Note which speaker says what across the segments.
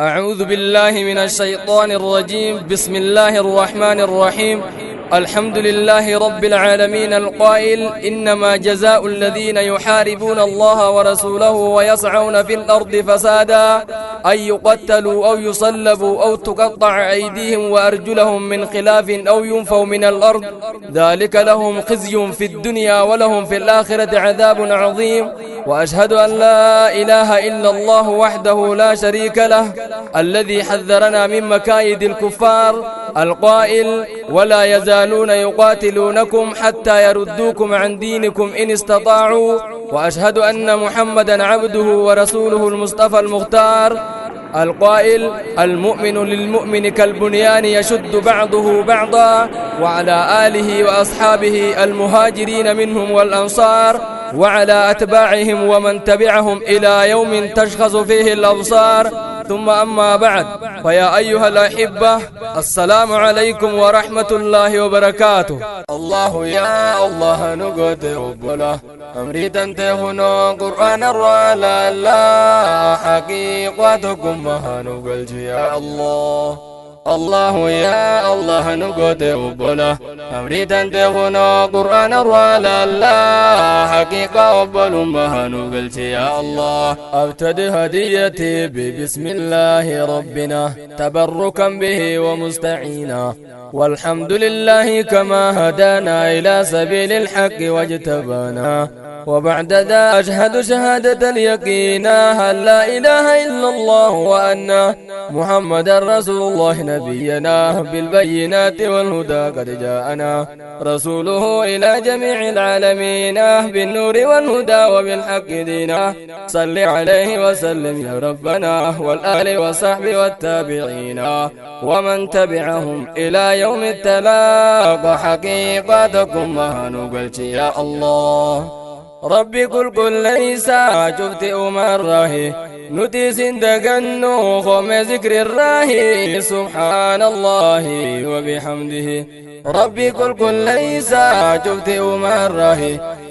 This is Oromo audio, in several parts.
Speaker 1: أعوذ بالله من الشيطان الرجيم. بسم الله الرحمن الرحيم. الحمد لله رب العالمين القائل: إنما جزاء الذين يحاربون الله ورسوله ويسعون في الأرض فسادا أن يقتلوا أو يصلبوا أو تقطع أيديهم وأرجلهم من خلاف أو ينفوا من الأرض، ذلك لهم خزي في الدنيا ولهم في الآخرة عذاب عظيم. وأشهد أن لا إله إلا الله وحده لا شريك له الذي حذرنا من مكايد الكفار القائل: ولا يزالون يقاتلونكم حتى يردوكم عن دينكم إن استطاعوا. وأشهد أن محمدا عبده ورسوله المصطفى المختار القائل: المؤمن للمؤمن كالبنيان يشد بعضه بعضا. وعلى آله وأصحابه المهاجرين منهم والأنصار، وعلى أتباعهم ومن تبعهم إلى يوم تشخص فيه الأبصار. ثم أما بعد، فيا أيها الأحبة، السلام عليكم ورحمة الله وبركاته.
Speaker 2: الله يا الله نقد ربنا أمري تنتهنا قرآن الرا لا حقيقتكم ما نقلت يا الله. الله يا الله نقد ربنا أمري تنتهنا قرآن الرا لا حقيقة أبل ما نقلت يا الله.
Speaker 1: أبتدي هديتي ببسم الله ربنا تبركا به ومستعينا، والحمد لله كما هدانا إلى سبيل الحق واجتبانا. وبعد ذا أشهد شهادة اليقين أن لا إله إلا الله وأن محمد رسول الله نبينا بالبينات والهدى قد جاءنا رسوله إلى جميع العالمين بالنور والهدى وبالحق دينا. صل عليه وسلم يا ربنا والآل وصحبه والتابعين ومن تبعهم إلى يوم التلاق.
Speaker 2: حقيقتكم ما نقلت يا الله.
Speaker 1: ربي كل كل ليس شفت أمره نتي سندقنو خم ذكر الراهي سبحان الله وبحمده. ربي كل كل ليس شفت أمره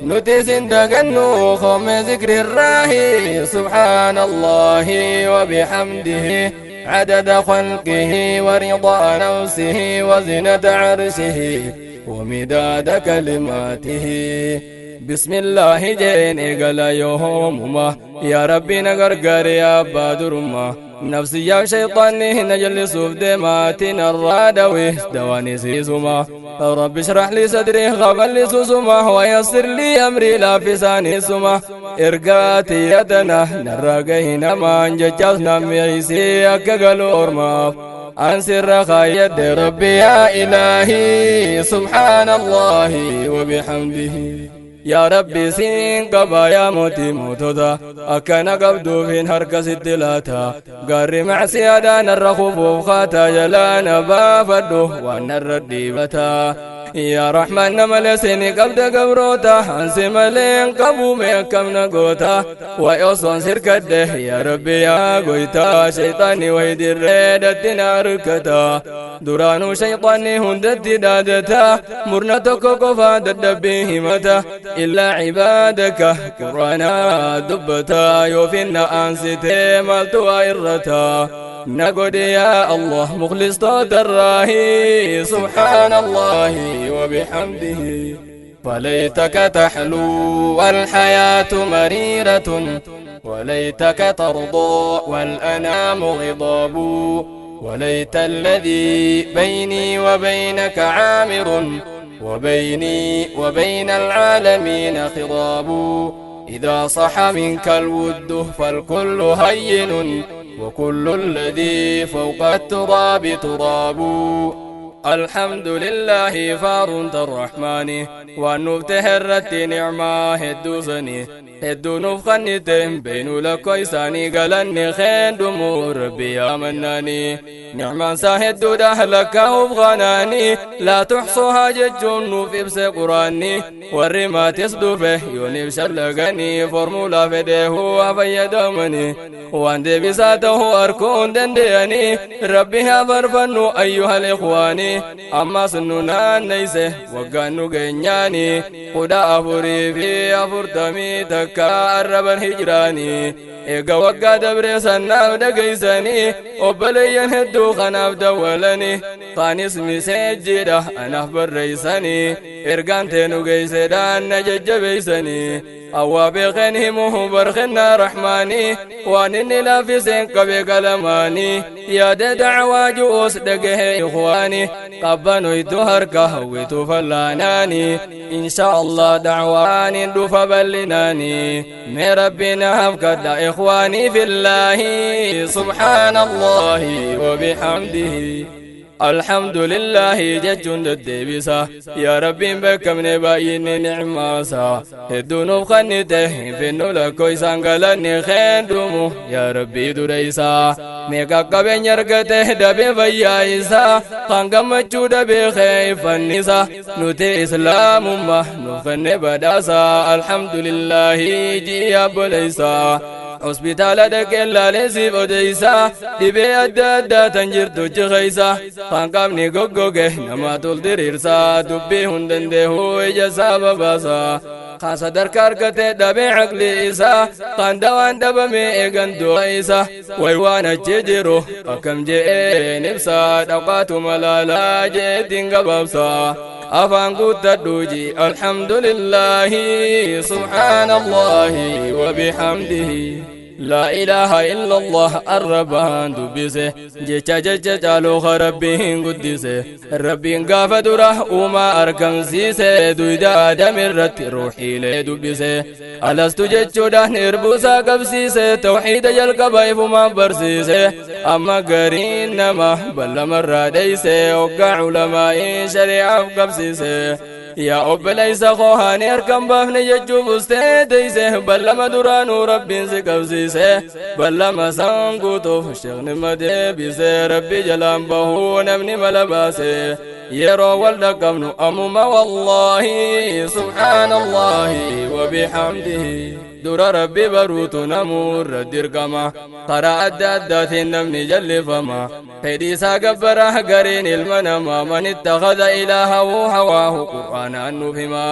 Speaker 1: نتي سندقنو خم ذكر الراهي سبحان الله وبحمده. عدد خلقه ورضا نفسه وزنة عرشه ومداد كلماته. بسم الله جين قال يوم يا ربي نغرغر يا بدرما نفسي يا شيطاني نجلس في دماتنا الرادوي دواني سيسما. رب اشرح لي صدري غبل لي سوسما ويسر لي امري لا في ساني سما. ارقاتي يدنا نرقينا ما انججزنا ميسي اكقلورما أنسر خيد ربي يا إلهي سبحان الله وبحمده. يا ربي سين قبا يا موتي موتودا أكنا قبدو فين هركس التلاتا قاري مع سيادان الرخوف وخاتا جلانا بافدو وانا الرديبتا. يا رحمن ملسيني قبد قبروتا أنسي ملين قبو ميكم نقوتا ويوصن سركده يا ربي يا قويتا. شيطاني ويدي الريدة ناركتا درانو شيطاني هندت دادتا مرنتك قفا ددبيهمتا إلا عبادك قرانا دبتا يوفينا أنسيتي مالتوا إرتا. نقول يا الله مخلص الراهي
Speaker 2: سبحان الله وبحمده. فليتك تحلو والحياة مريرة وليتك ترضى والأنام غضاب وليت الذي بيني وبينك عامر وبيني وبين العالمين خضاب. إذا صح منك الود فالكل هين وكل الذي فوق التراب تراب.
Speaker 1: الحمد لله فارنت الرحمن ونبته نعمة هدوزني هدو نفخنتهم بين لكويساني قالني خين دمور ربي يا مناني نعمة ساهد دهلك وفغناني لا تحصوها ججن في بس قراني والرما تصدفه يونيب شلقني فورمولا فده وفيدمني وعندي بساته أركون دنديني ربي هفرفنو أيها الإخواني أما سنونا نيسه وقانو قنياني قدا أفري في أفرتمي تكا الرب الهجراني
Speaker 2: Eega waggaa dabree sannaaf dhageeysanii obboleeyyan hedduu kanaaf dawwalanii kaanis miseejjiidha anaaf barreeysanii ergaan teenu geeyseedhaan na jajjabeeysanii awwaa beekeen himuhu barkennaa rahmaanii waan inni laaffiseen qabe qalamaanii yaada dacwaa ju'uus dhagahe ikhwaanii qabbanoytu harka hawwitu fallaanaanii insha Allah dacwaanin dhufa bal'inaanii mee rabbinaaf kadha ikhwaanii fillaahi. Subhaana Allahi wabihamdihi, alhamdulillahi jechuun deddeebisa. Yaa rabbiin beekamne baay'inni nicmaasa hedduu nuuf kennite hin finnu lakkoofsaan, galanni keendumu yaa rabbii dura isaa. Meeqa qabeenya argate dhabee fayyaa isaa, kan gammachuu dhabee keeffannisa, nuti islaamummaa nuuf kenne badhaasa, alhamdulillahi ji'a obboleessaa. Hospitaala dhaqee laalee siif odeeysa, dhibee adda addaa tan jirtu jikeeysa, kan qaamni goggoge nama tul diriirsa, dubbii hin dandeehu ija isaa babaasa, kan sadarkaa argate dhabee aqli isaa, kan dawaan dhabame eegan du'a isa way waan achi jiru akkam je'een ibsa, dhaqaatu malaalaa jeetiin gabaabsa, afaan guuttadhuuji alhamdulillahi. Subhaana Allahi wabihamdihi, laa ilaaha illa Allah arrabaan dubbise, jecha jecha caaluu rabbiin guddise. Rabbiin gaafa dura uumaa argamsiise duyda aadam irratti ruuxiilee dubbise, alastu jechuudhaan irbuusaa qabsiise, tawxiida jalqaba ifumaan barsiise. Amma gariin nama ballamarraa dheeyse hoggaa culamaa'iin shari'aaf qabsiise. Yaa obboleessa koo, haani harkan baafne jechuuf ustee teeyse, ballama duraanuu rabbiin si qabsiise, ballama san guutuuf sheekni ma deebise, rabbi jalaan bahuu namni mala baase yeroo wal dhaqqabnu ammuma wallaahi. Subhaana Allahi wabihamdihi. Dura rabbi baruutu namuurra dirqama, karaa adda addaatiin namni jallifama, fedhii isaa gabbara gariin ilma namaa. Man ittakhadha ilaahahu hawaahu qur'aanaan nuuf hima,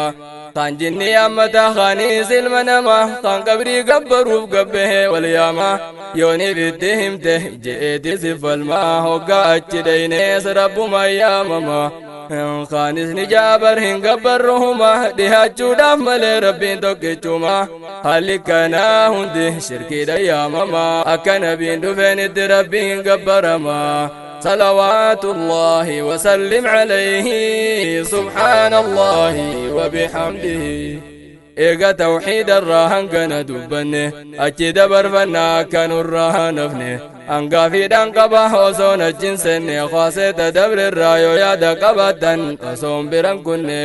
Speaker 2: kan jinni yaammata kaniis ilma namaa, kan qabrii gabbaruuf gabbahee wal yaama, yooniif itti himte je'eeti si falmaa, hoggaa achi dheynees rabbuma yaamama. Kaanis ni jaabar hin gabbarruhuma dhihaachuudhaaf malee rabbiin tokkichuma. Haalli kanaa hundi shirkiidha yaamama, akka nabiin dhufeenitti rabbiin gabbarama. صلوات الله وسلم عليه. سبحان الله وبحمده. Eega tawxiida irraa hangana dubbanne, achi dabarfannaa akka nurraa hanafne, hangaafiidhaan qaba osoon achin seenne, kaaseeta dabre irraa yoo yaada qabaattan osoon biran kunne,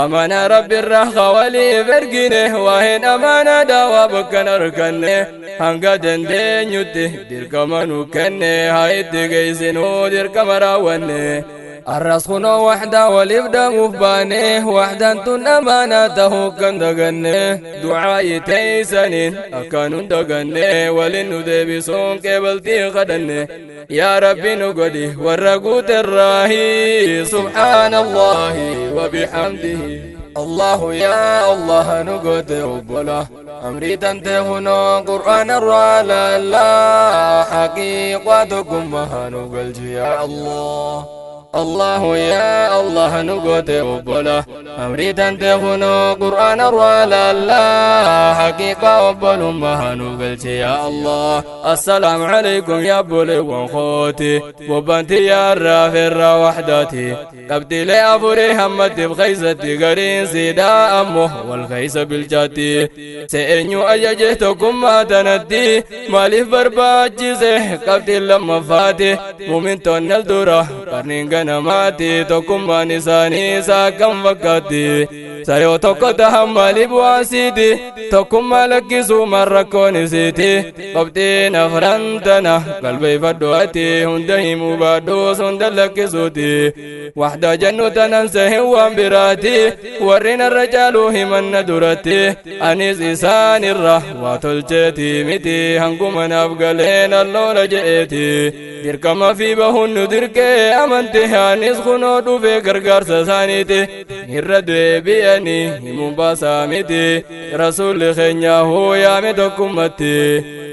Speaker 2: amana rabbiirra kawaliif ergine waa'een amaanaa daawaa bakkan arganne, hanga dandeenyutti dirqama nu kenne, haa itti geessinuu dirqama raawwanne. Arras kunoo waxdaa waliif dhamuuf baane, waxdaan tun amaanaa tahuu kan daganne, ducaayi teeysaniin akka nun daganne, walin nu deebisuun qeebaltii kadhanne, yaa rabbi nu godhi warra guuterraahi. Subhaana Allahi wabihamdihi. Allahu yaa Allah nu goote obbola amrii tante kunoo qur'aana irraa laallaa, haqiiqaa tokkummaa nu galchi yaa Allah. Allahu yaa Allah nu goote obbola amrii tante kunoo qur'aana irraa laallaa, haqiiqaa obbolummaa nu galchi yaa Allah. Assalaamu calaykum yaa obboleewwan kooti, bobbanti yaarraa feerraa waxdaati, qabxiilee afurii hammatiif keeysatti gariin siidhaa ammoo wal keeysa bilchaatti. Se'eenyu ajaje tokkummaa tanatti? Maaliif barbaachise? Qabxiin lammaffaati, mumintoonni al dura qarniin ganamaati tokkummaan isaanii isaa akkam fakkaatti? Sayoo tokko tahan maaliif waasiiti? Tokkummaa lakkisuu maan rakkoon isiiti? Qabxiin afran tana qalbeeffadhu ati, hunda himuu baadhuus hunda lakkisuuti. Waxdaa jennu tanan sehin waan biraati, warri narra caaluu himanna duratti, anis isaanirra waa tolcheeti miti, hanguma naaf galeen alloola je'eeti. Dirqama fi bahuun nu dirqee amante, anis kunoo dhufee gargaarsa isaaniiti, irra deebi'anii himuun baasaa miti, rasuulli keenya hoo yaame tokkummatti.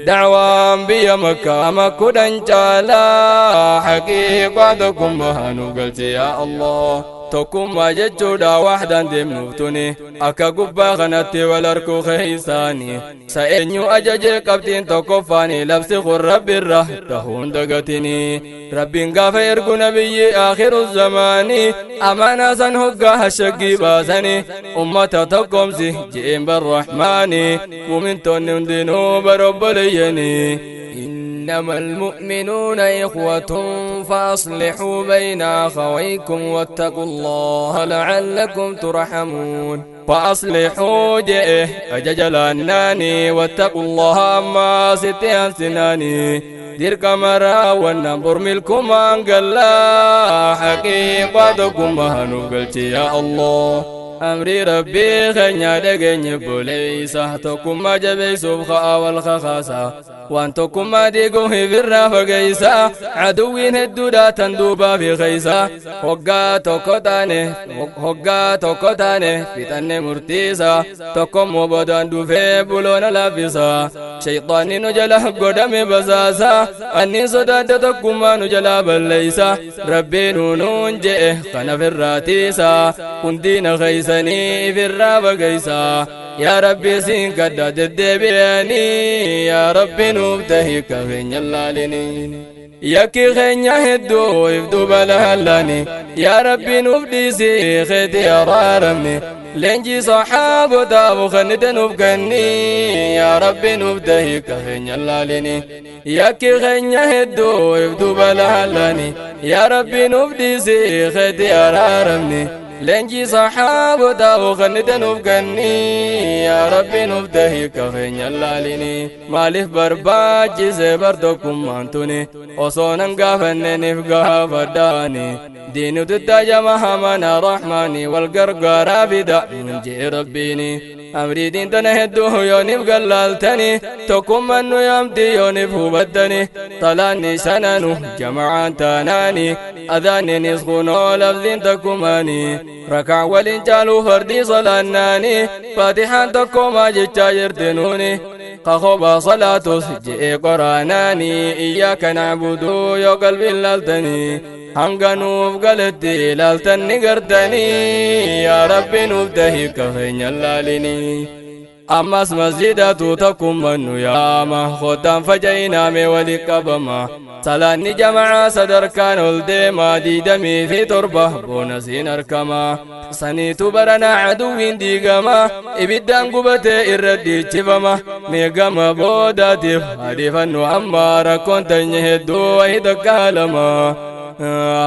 Speaker 2: Dacwaan biyya Makkaa 10,000 caalaa haqiiqaa tokkummaa nuuf galche yaa Allah. Tokkummaa jechuudha wahdaan deemnuuf tuni akka gubbaa kanatti wal harkuu keeysaani. Sa eenyu ajajee qabxiin tokkoffaani labsi kun Rabbirra tahuun dagatini. Rabbiin gaafa ergu nabiyyi akhiru zamaani amaanaa san hoggaa hashaggii baasani ummata tokkomsi je'een barrahmaani mumintoonni hundinuu barobboleeyyani. إنما المؤمنون إخوة فأصلحوا بين أخويكم واتقوا الله لعلكم ترحمون. فأصلحوا جئه أججلاناني واتقوا الله أما ستيان سناني ديرك مرا ونبر ملكم أنقلا حقيقتكم هنقلت يا الله. أمري ربي خنيا دغني بوليسا تكما جبيسوب خا والخخاسا وان تكما ديغو هفرا فغيسا عدوين الدودا تندوبا في خيسا هوغا توكوتاني هوغا توكوتاني فيتاني مرتيسا تكم بدان دوفي بولونا لافيسا شيطاني نجلا قدامي بساسا أني صداد تكما نجلا بليسا ربي نونون جئ خنا في الراتيسا كنتين خيسا سني في الراب قيسا يا ربي سين قد الدبياني يا ربي نبتهي كفين يلاليني يكي خين هدو يفدو بلهلاني يا ربي نبدي سي خيتي رارمني لنجي صحاب تابو خند نبكني يا ربي نبتهي كفين يلاليني يكي خين هدو يفدو بلهلاني يا ربي نبدي سي خيتي رارمني لنجي صحاب تابو خند نبكني يا ربي نبتهي كفين يلاليني مالف برباجي سبرتكم مانتوني وصونا قافنني في قافداني دين تتجمع من رحماني والقرقرة بدا من جي ربيني أمري دين تنهدوه يونيف قلالتني تكم منو يمتي يونيف هبتني طلاني سننو جمعان تاناني أذاني نسخنو لفظين تكماني ركع والإنجالو فردي صلاناني فاتحان تكما جتا يرتنوني قخوبا صلاة جئ قراناني إياك نعبد يا قلبي لالتني hanga nuuf galatti ilaaltan ni gartanii yaa rabbi nuuf tahi kafeenya laalinii ammas masjidatu takkummannu yaama kottaan faca'inaame wali qabama salaanni jama'aa sadarkaan ol deema 27 boonasiin argama saniitu baranaa aduwwiin diigama ibiddaan gubatee irra dhiichifama meegama boodaatiif adeefannu amma rakkoon tanye hedduu wayii takkaalama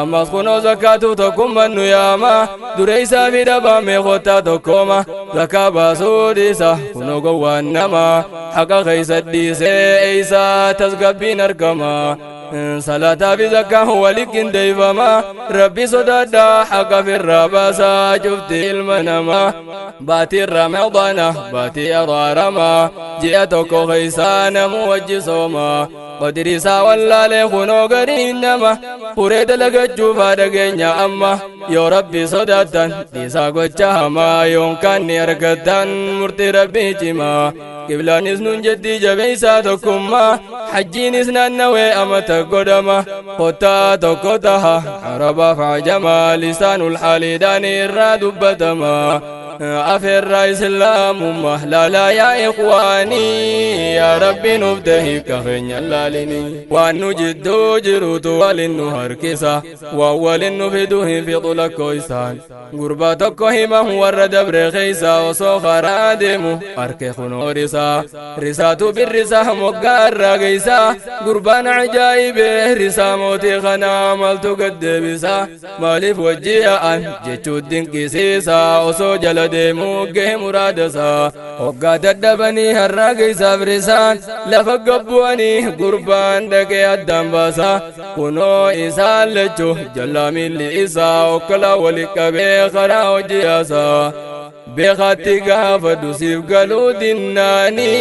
Speaker 2: ammas kunoo zakkaatu tokkummannu yaama dureeysaa fi dhabaame kottaa tokkooma zakkaa baasuu dhiisa kunoo gowwaan nama haqa keeysa dhiisee eeysaa tasgabbiin argama salaataa fi zakkaan wali qindeeffama rabbi sodaadhaa haqa firraa baasaa cufti ilma namaa baatii ramadaana baatii araaramaa ji'a tokko keeysaa namu wajji sooma qadri isaa wallaalee kunoo gariin nama furee dalagachuuf haadha keenya amma yoo rabbi sodaattan dhiisaa gocha hamaa yoonkaan ni argattan murtii rabbii cimaa qiblaanis nun jetti jabeeysaa tokkummaa hajjiinis naannawee amata godhama kottaa tokko taha arabaaf ajamaa lisaanul haaliidhaan irraa dubbatama أفر إسلام لا لا يا إخواني يا ربي نبتهي كفين يلالني ونجد جروت ولنهر كسا وولن في طلق كويسان غربتك هما ورد برخيسا وصخر آدم أركي خنورسا رساتو بالرسا مقار غيسا قربان عجائب رسا موتي خنا مالتو قد بسا مالف وجيا أن جيتو الدين كسيسا وصو جلد موجه مرادسا وقا تدبني هراقي سافرسان لفقبواني قربان دكي الدنباسا كنو إسان لجو جلامي لإسا وكلا ولكبي خرا وجياسا بخاتي قافدو سيف قالو دناني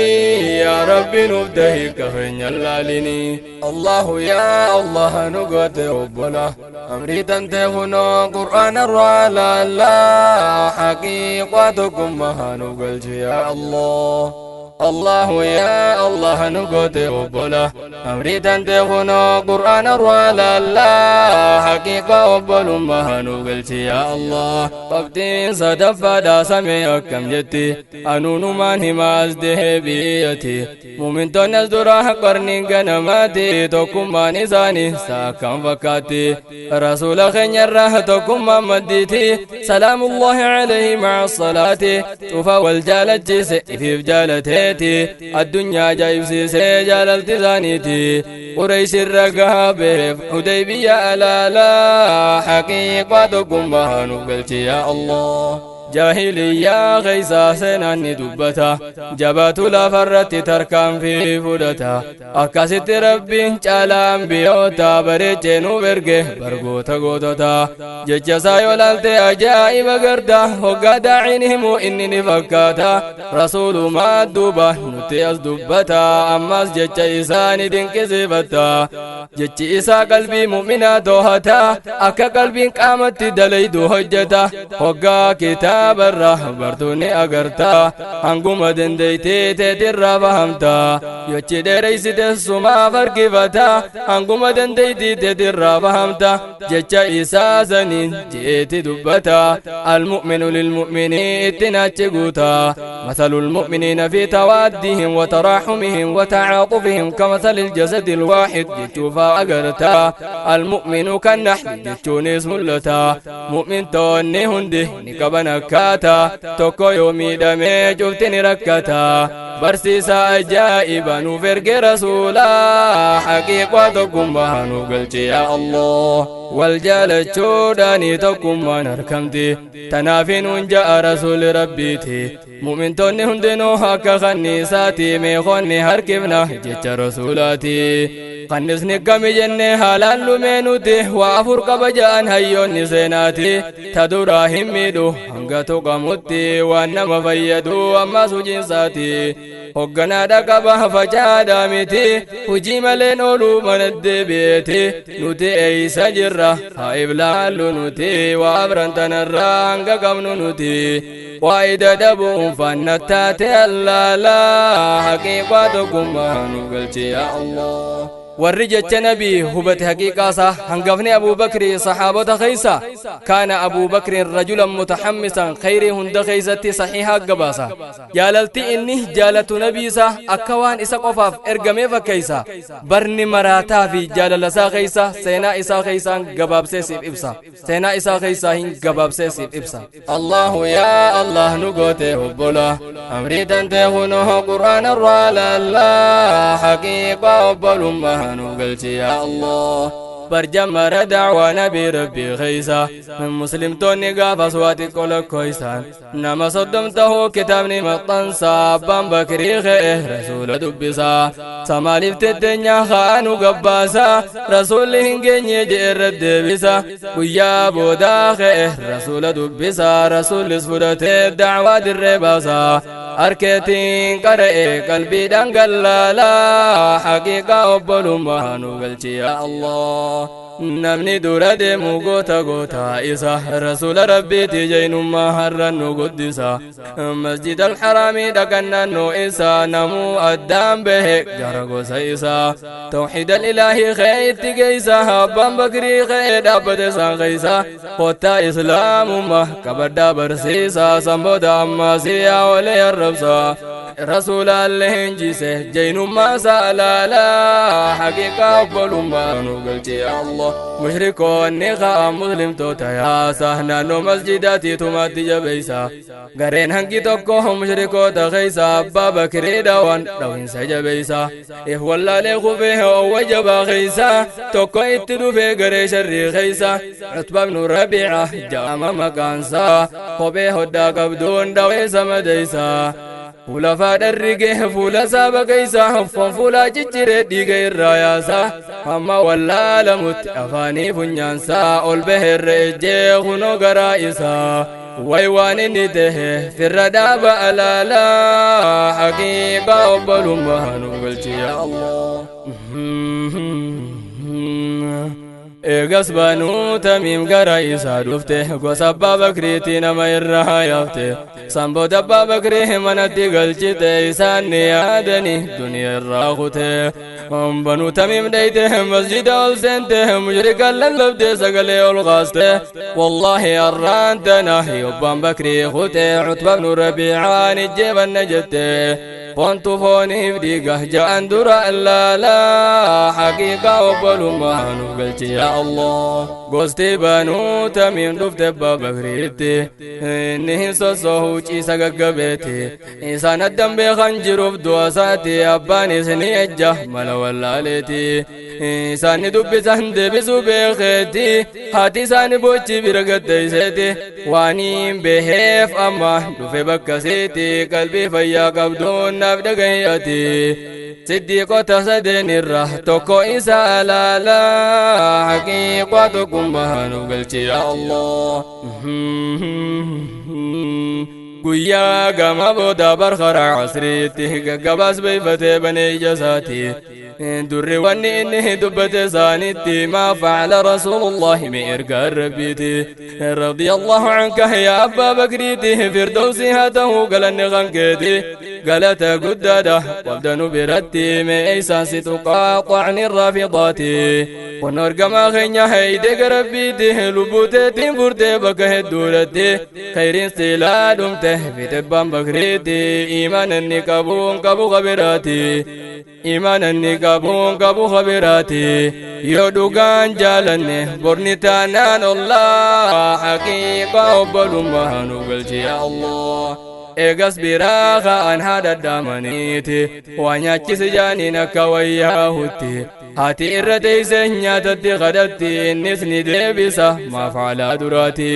Speaker 2: يا ربي نبتهي كفين يلاليني الله يا الله نقوت ربنا أمري تنتهنا قرآن الرعلا لا حقيقتكم ما نقلت يا الله. الله يا الله نقوت وبلا أمري تنتخنا قرآن الروالا لا حقيقة وبل ما نقلت يا الله قبتين صدفة سمي كم جتي أنون من هم أزده بيتي مؤمن تنزدرا قرن غنماتي تكم نساني ساكم فكاتي رسول خنير تكم مديتي سلام الله عليه مع الصلاة توفى والجالة في جالتي الدنيا جايب سيسي جالت زانيتي قريش الرقابة حديبية لا لا حقيقتكم ما نقلت يا الله جاهلية غيسا سنان دبتا جبات لا فرت تركان في فدتا أكست ربي جالان بيوتا بريتشنو برجه برغوتا غوتا ججسا يولالت أجائب غردا هقا عينهم إنني فكاتا رسول ما دوبا نتي أصدبتا أماس جج إساني دنكسبتا جج إسا قلبي مؤمنا دوهتا أكا قلبي قامت دليدو هجتا هقا كتاب برا برتوني أغرتا هنگوم دنديتي تترا فهمتا يوچي دريسي تسوما فرقفتا هنگوم دنديتي تترا فهمتا جچا إسا سنين جيتي دبتا المؤمن للمؤمن اتناچ مثل المؤمنين في توادهم وتراحمهم وتعاطفهم كمثل الجسد الواحد جتوفا أغرتا المؤمن كالنحل جتوني سملتا مؤمن توني هندي نكبنا كاتا توكو يومي دمي جفتني ركتا برسيسا أجائبا نفرق رسولا حقيقة تكم بها نقلت يا الله والجالة شوداني تكم ما نركمتي تنافين جاء رسول ربيتي مؤمن توني هندنو هكا خنيساتي ميخوني هركبنا جيتش رسولاتي خنسني كمي جنة حلال لمنوتي وافر قبجان هيون سيناتي تدورا هميدو hanga tuqamutti waan nama fayyadu ammas hojiinsaati hogganaadha qaba facaadha miti hojii maleen ooluu mana deebi'eeti nuti eeysa jirra haa iblaallu nuti waa afran tanarraa hanga qabnu nuti waa ida dhabuun faanna taate allaalaa haqiiqaa tokkummaa nu galchi yaa Allah warri jecha nabii hubate haqiiqaasa hangafni Abuubakri saxaabota keeysa kaana Abuubakrin rajulan mutaxammisan khayrii hunda keeysatti saxiiha gabaasa jaalalti inni jaalatu nabiisa akka waan isa qofaaf ergamee fakkeeysa barni maraataa fi jaalalasaa keeysa seenaa isaa keeysaan gabaabsee siif ibsa seenaa isaa keeysaa hin gabaabsee siif ibsa Allahu yaa Allah nu goote obbola amrii tantee kunoo qur'aana irraa laallaa haqiiqa obbolummaa نقلت يا الله برجمر دعوة نبي ربي خيسا من مسلم توني قاف أصواتي كل كويسان نما صدمته كتابني مطنسا بان بكري خيه رسول دبسا سمالفت الدنيا خانو قباسا رسول هنجني جئر الدبسا ويا بودا خيه رسول دبسا رسول سفرته دعوة الرباسا أركتين قرئ قلبي دنقلالا حقيقة أبل ما نقلت يا الله نمني دورة ديمو غوتا غوتا إسا رسول ربي تجين ما هرن قدسا مسجد الحرام دقنا نو إسا نمو أدام به جرقو سيسا توحيد الإله خير تجيسا هبان بكري خير أبدسا خيسا قطا إسلام ما كبردا برسيسا سنبودا أما سيا ولي الربسا رسول الله جيسه جين ما سألا حقيقة أقبل ما نقلت يا الله مشركون نخا مسلم توتا يا سهنا نو مسجداتي تماتي جبيسا غرين هنكي توكو مشركو تخيسا بابا كريدوان دوين سجبيسا إيه والله لخفه وجب خيسا توكو اتدو في غري شر خيسا عتبة بن ربيعة جاء مكانسا خبيه هدا قبدون دويسا مديسا fuula faadharrigee fuula saaba keeysa foon fuulaa cicciree dhiiga irraa yaasa hamma wallaalamutti afaanii funyaansaa ol baheerra ejjee kunoo garaa isaa way waan inni tahe firra dhaaba alaalaa haqiiqaa obbolummaa nu galchi yaa Allah. Eegas Banuu Tamiim gara isaa dhufte, gosa Abbaa Bakriitti nama irraa yaafte. San booda Abbaa Bakrii manatti galchite, isaan ni yaadani duniyaa irraa kute. Banuu Tamiim dheyte, masjida ol seente, mushrika lallabde, sagalee ol kaaste: "Wallaahi arraan tana yobbaan Bakrii kute Cutba bnu Rabiicaan ijjeebanna," jette. Foontu fooniif dhiiga ja'an dura laalaa, haqiiqaa obbolummaa nuuf galchi yaa Allah. Gosti Banuu Tamiim dhufte Abbaa Bakriitti, inni hin sossohuu, ciisa gaggabeeti. Isaan addan beekan jiruuf du'a isaati, abbaanis ni ejja mala wallaaleeti. Isaan ni dubbisan deebisuu beekeeti, haati isaani bochi bira gaddeeyseeti. Waaniin beheef amma dhufe bakka seeti, qalbii fayyaa qabduun naaf dhagayati. Siddiiqota sadeen irra tokko isa alaalaa, haqiiqaa tokkummaa nuuf galchi yaa Allah. Guyyaa gama booda barkara asriitti gaggabaas beeyfatee banee ija isaati. Durri wanni inni dubbate isaanitti: "Maa facala rasuulullahi?" Mi ergaa Rabbiiti. "Radiyallahu anka yaa Abbaa Bakriiti, firdawsi haa ta'uu galanni kankeeti, galata guddaadha qabdanu biratti. Mee eeysaan si tuqaa xacni raafidaati? Kun ergamaa keenya hayde garabbiiti, lubbuuteetiin furtee bakka hedduudhatti. Khayriin silaa dhumte fitebbaan Bakriiti, iimaan inni qabuun qabu kabiraati, imaan inni qabuun qabu kabiraati. Yoo dhugaan jaalanne borni taanaan ollaa, haqiiqa obbolummaa nu galchi yaa Allah." Eegas biraa ka'an haadha dhaamaniiti, waa nyaachise jaaniin akka wayyaahutti. Haati irra teeyse nyaatatti kadhatti, innis ni deebisa maaf alaa duraati.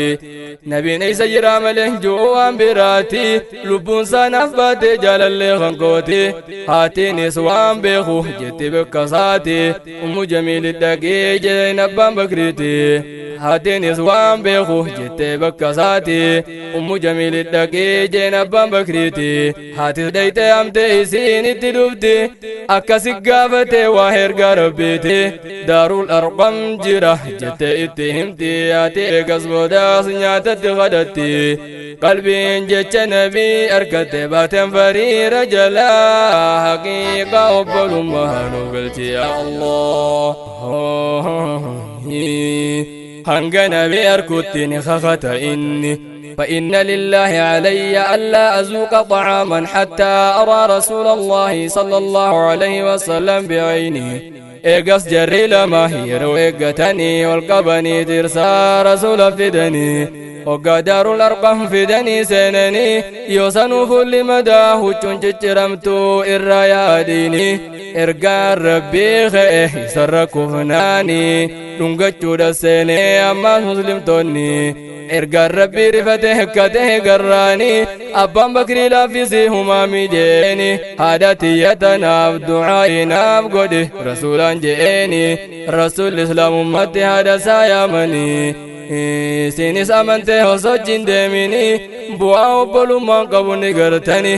Speaker 2: Nabiin eeysa jira malee ji'u waan biraati, lubbuun saanaaf baate jaalallee kankooti. Haatiinis waan beeku jetti bakka isaati, Ummu Jamiili dhaqee jeen Abbaan Bakriiti. Haatiinis waan beeku jettee bakka isaati, Ummu Jamiili dhaqee jeen Abbaan Bakriiti. Haatis dheyte amte, isiin itti dhufti, akkasi gaafate waa ergaa Rabbiiti. "Daarul Arqam jira," jette itti himti. Haati eegas boodaas nyaatatti kadhatti, qalbiin jecha nabii argatte baateen fariira jalaa. Haqiiqa obbolummaa nu galchi yaa Allah. Hanga nabii arkutti ni kakata inni: "فإن لله علي ألا أذوق طعاما حتى أرى رسول الله صلى الله عليه وسلم بعيني." Eegas jarri lama yeroo eeggatanii ol qabanii tirsaa rasuula fidanii, hoggaa Daarul Arqam fidanii seenanii, yoo sanuu fuulli madaa, huccuun cicciramtuu irraa yaadiini. Ergaan Rabbii ka'e isarra kufnaanii dhungachuudha seenee. Ammaas muslimtoonni ergaan Rabbii rifate hekkate garraanii. Abbaan Bakrii laaffisii humaami jeeni, "Haadha tiyya tanaaf du'aa'inaaf godhe," rasuulaan je'eeni. Rasuulli islaamummatti haadha isaa yaamanii, isinis amantee osochiin deemini, bu'aa obbolummaan qabu ni gartani.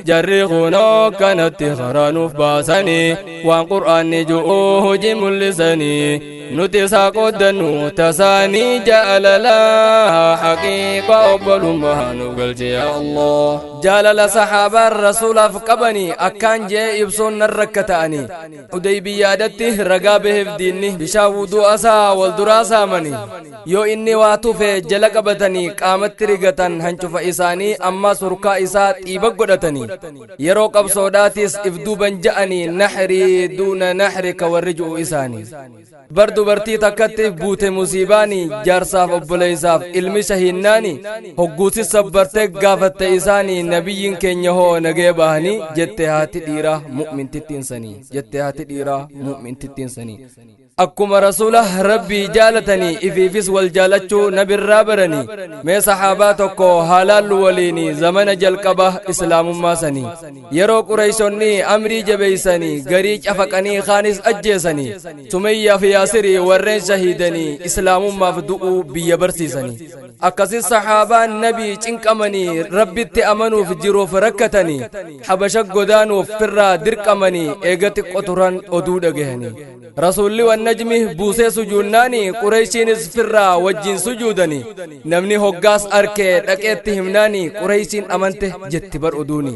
Speaker 2: Jarri kunoo kanatti karaa nuuf baasanii, waan Qur'aanni ju'uu hojii mul'isanii, nuti isaa qooddannu tasaanii jaalalaa. Haqiiqa obbolummaa nu galche yaa Allah. Jaalala saxaabaan rasuulaaf qabanii akkaan jee ibsuun nan rakkata'anii. Hudaybiyaadhatti ragaa baheef diinni, bishaan wudu'a isaa wal duraa saamanii, yoo inni waa tufe jala qabatanii qaamatti rigatan hancufa isaanii, ammas hurkaa isaa xiiba godhatanii. Yeroo qabsoodhaatis if duuban ja'anii, naxrii duuna naxri ka warri ju'u isaanii. Bar dubartii takkatti buute musiibaani, jaarsaaf obboleeysaaf ilmi shahiinnaani. Hogguusi sabbartee gaafatte isaanii: "Nabiyyiin keenya hoo nagee bahanii?" jette haati dhiiraa mu'mintittiinsanii, jette haati dhiiraa mu'mintittiinsanii. Akkuma rasuula Rabbii jaalatanii ifiifis wal jaalachuu nabirraa baranii. Mee saxaabaa tokko haalaallu waliini, zamana jalqaba islaamummaa sanii, yeroo Qureeyshonni amrii jabeeysanii, garii cafaqanii kaanis ajjeesanii, Sumeyyaa fi Yaasirii warreen shahiidanii islaamummaaf du'uu biyya barsiisanii. Akkasis saxaabaan nabii cinqamanii, Rabbitti amanuuf jiruuf rakkatanii, Habasha godaanuuf firraa dirqamanii. Eega xiqqo turan oduu dhagahanii rasuulli wanna Najmi buusee sujuunnaani Qureeshiinis firraa wajjin sujuudani. Namni hoggaas arkee dhaqeetti himnaani Qureeshiin amante jetti bar oduuni.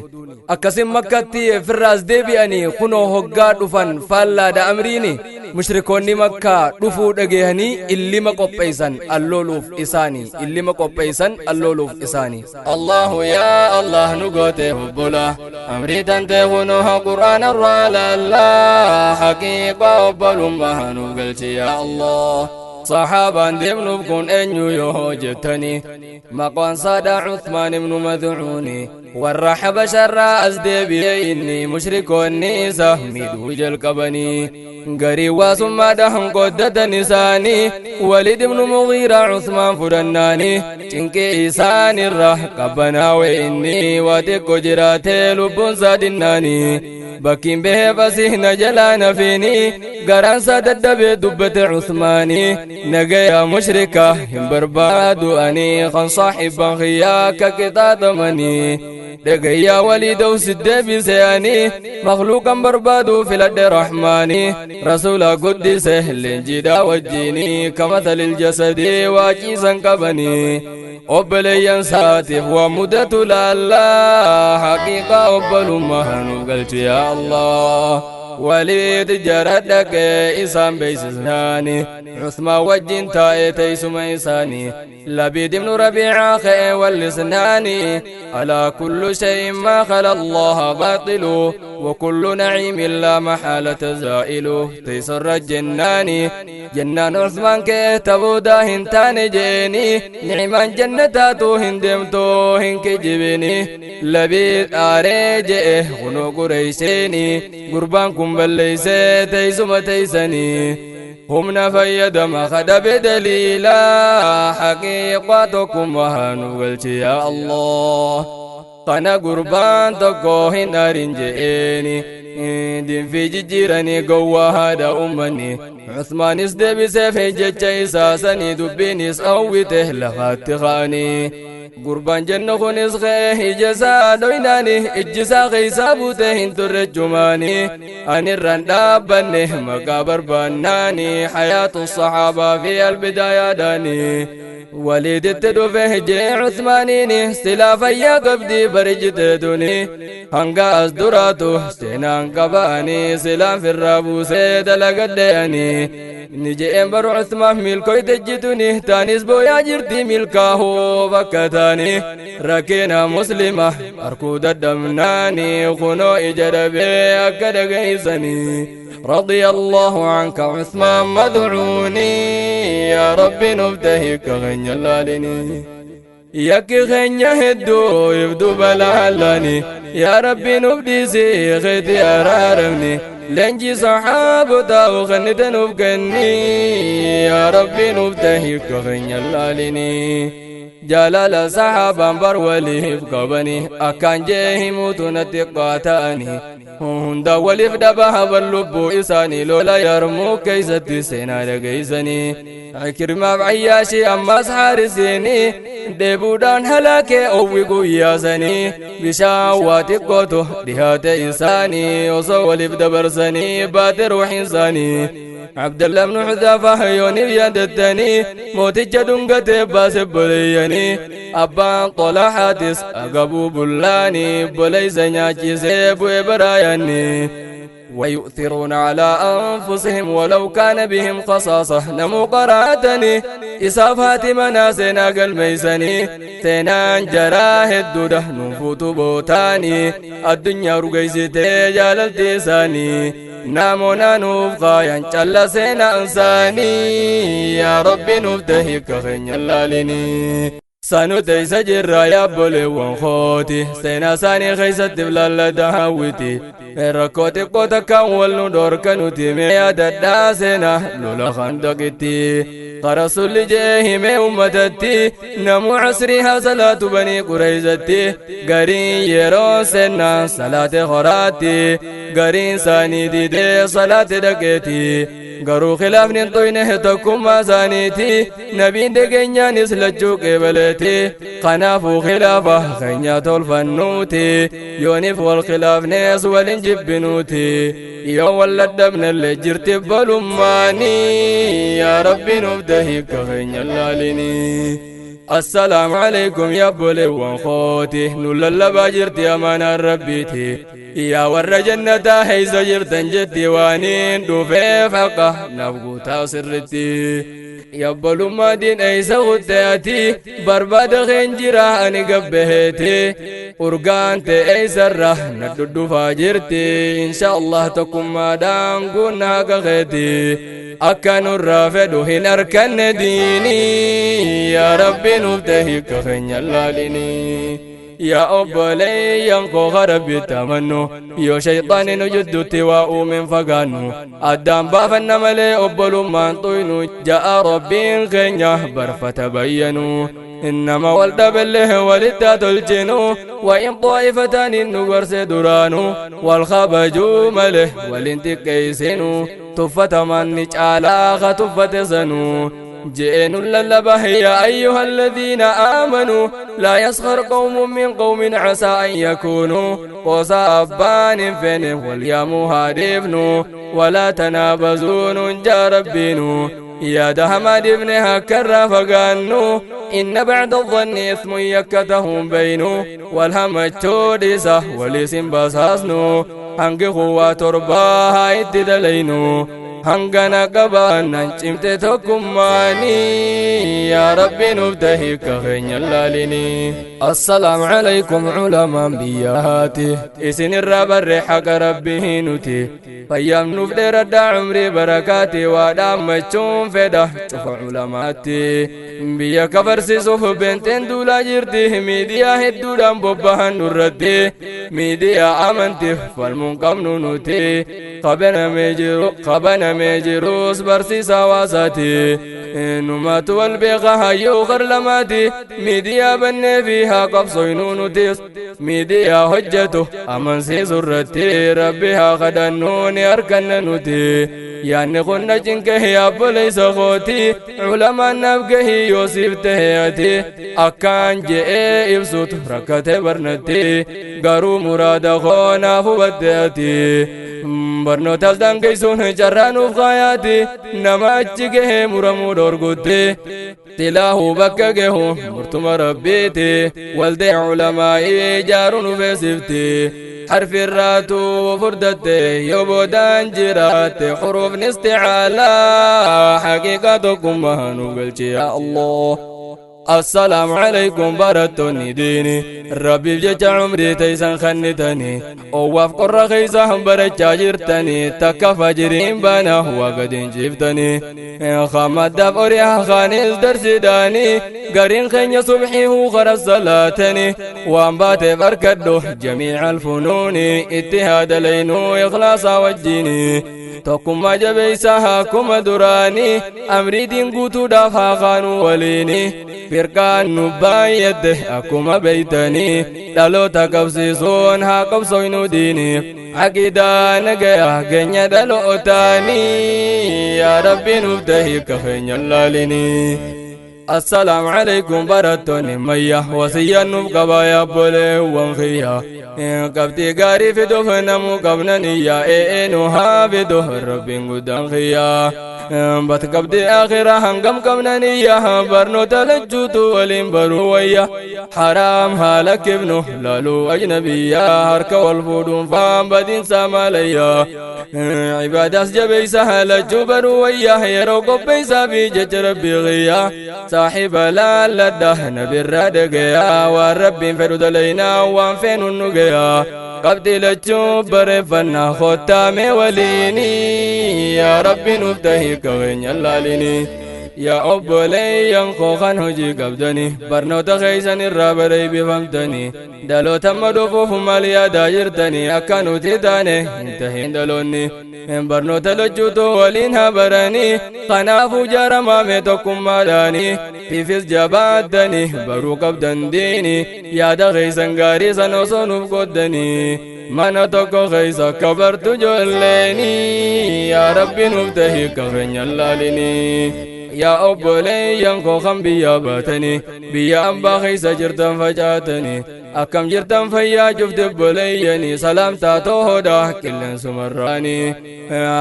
Speaker 2: Akkasin Makkatti firraas deebi'anii kunoo hoggaa dhufan faallaadha amriini. Mushrikoonni Makkaa dhufuu dhageehanii illima qopheeysan allooluuf isaanii, illima qopheeysan allooluuf isaanii. Allahu yaa Allah nu goote obbola amrii tantee kunoo Qur'aana irraa laallaa haqiiqa obbolummaa nu galchi yaa Allah. Saxaabaan deemnuuf kun eenyu yoo jettani, maqaan saadhaa Uthmaan ibnu Madcuuni, warra Habasharraa as deebi'e. Inni mushrikoonni isa miidhuu jalqabanii garii waasummaadhaan qoddatan isaanii. Walid ibnu Mugiiraa Uthmaan fudhannaanii cinqii isaanirra qabbanaawe. Inni waa xiqqo jiraatee lubbuun isaa dhinnaanii bakkiin bahee fasihna jalaa nafiini garaansaa dadhabee dubbate Uthmaanii: nagaya mushrika hin barbaadu, ani kan saaxiban kiyyaa ka qixaaxamanii dhagayyaa waliidow siddeebise, ani makluuqan barbaadu filadhe rahmaanii rasuula guddise leenjiidhaa wajjiini kamatalil jasadii waaciisan qabanii obboleeyyan saatiif waa mudatu laallaa haqiiqaa obbolummaa nu galchi yaa Allah. Waliid jara dhaqee isaan beeksisnaani Usmaan wajjin taa'ee teessuma isaanii. Labiid ibnu Rabiicaa ka'ee wallisnaani: alaa kullu shay'in maa khala Allaha baaxilu wa kullu naciimin laa maxaalata zaa'ilu teessarra jennaani jennaan Usmaan ka'ee tabuudaa hin taane jeeni, ni'imaan jannataatu hin deemtuu hin kijibini. Labiid aaree je'e: kunoo Qureysheeni gurbaan kun balleeysee teessuma teeysanii humna fayyadama kadhabe daliilaa haqiiqaa tokkummaa nu galchi yaa Allah. Kana gurbaan tokko hin arin je'eeni dinfii jijjiiranii gowwaa haadha ummanni. Usmaanis deebiseef jecha isaa sanii, dubbiinis hawwite lafaatti ka'anii. Gurbaan jennu kunis ka'ee ija isaa dhoynaani ijji isaa keeysaa buute hin turre jumaani anirran dhaabbanne maqaa barbaannaani hayaatu saxaabaa fi albidaayaadhaani. Waliiditti dhufe jee Usmaaniini: silaa fayyaa qabdii barijitee tuni, hanga as duraatu seenaan qabaanii silaan firraa buusee dalagadheeyanii ni je'een. Baru Usmaan milkoyte jituni taanis booyaa jirti milkaahuu bakka taani rakkina muslima arkuu dadhabnaani kunoo ija dhabee akka dhageeysanii. رضي الله عنك عثمان مذعوني يا ربي نفتهك غني اللالني يك غني هدو يبدو بلالاني يا ربي نبدي سيغتي أرارمني لنجي صحابة وخندن نبكني يا ربي نفتهك غني اللالني جلال صحابا بر وليف قبني أكان جيه موتون تقاتاني hunda waliif dhabaa bar lubbuu isaanii lola Yarmuu keeysatti seenaa dhageeysanii. Ikrimaaf Ayyaashii ammas Haarisiinii dheebuudhaan halaakee owwi guyyaasanii bishaan waa xiqqootu dhihaate isaanii osoo waliif dabarsanii baate ruuxiin isaanii. Abdallah ibnu Xudaafa yooniif yaadattanii mooticha dhungatee baase boleeyyanii. Abbaan Xolaxaatis agabuu bullaanii boleysa nyaachisee bu'e baraayanni. ويؤثرون على أنفسهم ولو كان بهم خصاصة نمو قراتني إساف هاتم ناسنا قلميسني سينان جراه الدودة نفوت بوتاني الدنيا رقيستي جاللتي ساني نامونا نوفقا ينشال سينا أنساني يا ربي نفتهك خين اللاليني. Sanu teeysa jirra yaabboleewwan kooti, seenaa isaanii keeysatti bilallata hawwiti rakkoo xiqqoo takkaan wal nu dhorka nuti. Mee yaadadhaa seenaa lola Khandaqitti Rasulli jee himee ummatatti namuu casrihaa salaatu Banii Qureeysatti gariin yeroo seenaa salaate horaatti gariin isaanii didee salaate dhaqeeti. Garuu khilaafni hin xuyne tokkummaa isaaniiti. Nabiin dhageenyaanis lachuu qeebaleeti. Kanaafuu khilaafa keenya tolfannuuti. Yooniif wal khilaafnees walin jibbinuuti. Yoo wal dadhabnellee jirti balummaanii. Yaa Rabbi nuuf tahi akka keenya laalinii. Assalaamu alaikum yaa obboleewwan kooti. Nu lallabaa jirti amaanaan Rabbiiti. Yaa warra jannataa heeysa jirtan jetti waaniin dhufeef haqa naaf guutaa sirritti. Yabbalummaa diin eeysa kutte ati barbaada keen jira ani gabbaheeti. Urgaan ta'e eeysarra na dhudhufaa jirti. Insha Allah tokkummaadhaan guunna haqa keeti. Akka nurraa fedhu hin arkanne diinii. Yaa Rabbi nuuf tahi akka keenya laalinii. Yaa obboleeyyan koo Rabbitti amannu, yoo shayxaanni nu jidduutti waa uumeen fagaannu, addaan baafanna malee obbolummaan xuynu ja'a Rabbiin keenya barfata bayyanu. Nama wal dhabellee walitti haa tolchinu, wa'in xaa'ifataniin nu gorse duraanu, wal kabajuu malee waliin xiqqeessinu, tuffatamaan ni caalaa ka tuffate sanuu. جئن للبه يا أيها الذين آمنوا لا يسخر قوم من قوم عسى أن يكونوا قوسا أبان فين واليامو هادفنو ولا تنابزون جا ربينو يا دهما ابن هكر فقانو إن بعد الظن إثم يكتهم بينو والهم تودسة ولسن بساسنو هنقخوا ترباها اتدلينو hangana qabaannan cimte tokkummaanii. Yaa Rabbi nuuf tahi akka keenya laalinii. Assalaamu alaykum culamaan biyyaati. Isin irraa barre haqa Rabbii nuti. Fayyaam nuuf dheeradhaa umrii barakaati waa dhaammachuun fedha cufa culamaatti. Biyya kafarsiisuuf beenteen duulaa jirti. Miidiyaa hedduudhaan bobbahan nurratti. Miidiyaa amantiif falmuun qabnu nuti. Qabanamee jirus barsiisa hawaasaati. Numatu wal beeka hayyuu qarlamaati. Miidiyaa bannee fi haa qabsoynuu nutis. Miidiyaa hojjetu amansiisu irratti Rabbi haa kadhannuu ni arganna nuti. Yaanni kun na cinqee obboleessa kooti. Culamaan naaf gahii yoo siif ta'e ati. Akkaan je'ee ibsutu rakkate barnatti. Garuu muraada koo naaf hubatte ati. Barnootaaf daangeessuun carraa nuuf kaayaati. Nama achi gahee muramuu dhorgutti. Tilaahuu bakka gahu murtuma Rabbiiti. Waldee culamaa'ii ijaaruu nu feesifti. Harfi irraatu furdatte yoo boodaan jiraatte xuruufni isticaalaa haqiiqaa tokkummaa nu galchi yaa Allah. Assalaamu alaykum barattoonni diini. Rabbiif jecha umrii teessan kennitanii. Owwaaf qorra keessa barachaa jirtanii. Takka fajiriin bana waa gadiin ciiftanii. Hamaddaaf oriyaa kaanis darsiidhaanii. Gariin keenya subxii huu salaatanii. Waan baateef arkadhu jamiica alfunuuni. Itti haadalaynuu ikhlaasaa wajjini. Tokkummaa jabeessaa akkuma duraanii. Amrii diin guutuudhaaf haa kaanuu waliini. Firqaan nu baay'atte akkuma beeytanii. Dhaloota qabsiisuun haa qabsoynu diiniif. Aqidaa nagaya keenya dhalootaanii. Yaa Rabbi nuuf tahi akka keenya laalinii. Assalaamu alaykum barattoonni mayya wasiyyaan nuuf qabaa yaa obboleewwan kiyya. Qabxii gaarii fiduuf namuu qabna niyya ee nu haa fidu Rabbiin guddaan kiyya. Bat qabdii akhiraa hangam qabna niyya barnoota lachuutu waliin baruu wayya. Haraam haala kibnu laaluu ajnabiyya harka wal fuudhuun faan badiinsa maalayya. Ibaadaas jabeessa lachuu baruu wayya yeroo qopheessaa fi jecha Rabbii kiyya. Saaxiba laalladha nabirraa dhagaya waan Rabbiin fedhu dalaynaa waan feenu nu gaya. Qabxii lachuu bareeffannaa kottaame waliini. Yaa Rabbi nuuf tahi qabeenya laalinii. Yaa obboleeyyan koo kan hojii qabdanii barnoota keessan irraa bareebbifamtanii dhaloota amma dhufuuf maal yaadaa jirtanii akka nuti taane hin tahin dhaloonni barnoota lachuutu waliin haa baranii kanaafuu jaaramaame tokkummaadhaanii tiifis jabaattanii baruu qabdan diini yaada keessan gaarii san osoo nuuf qooddanii. Mana tokko keessa kabartu ijoolleeni, yaa Rabbi nuuf tahi qabeenya laalini. Yaa obboleeyyan koo kan biyya baatanii, biyya ambaa keessa jirtan facaatanii, akkam jirtan? Fayyaa cufte obboleeyyanii, salaamtaa toohodha qilleensumarraanii.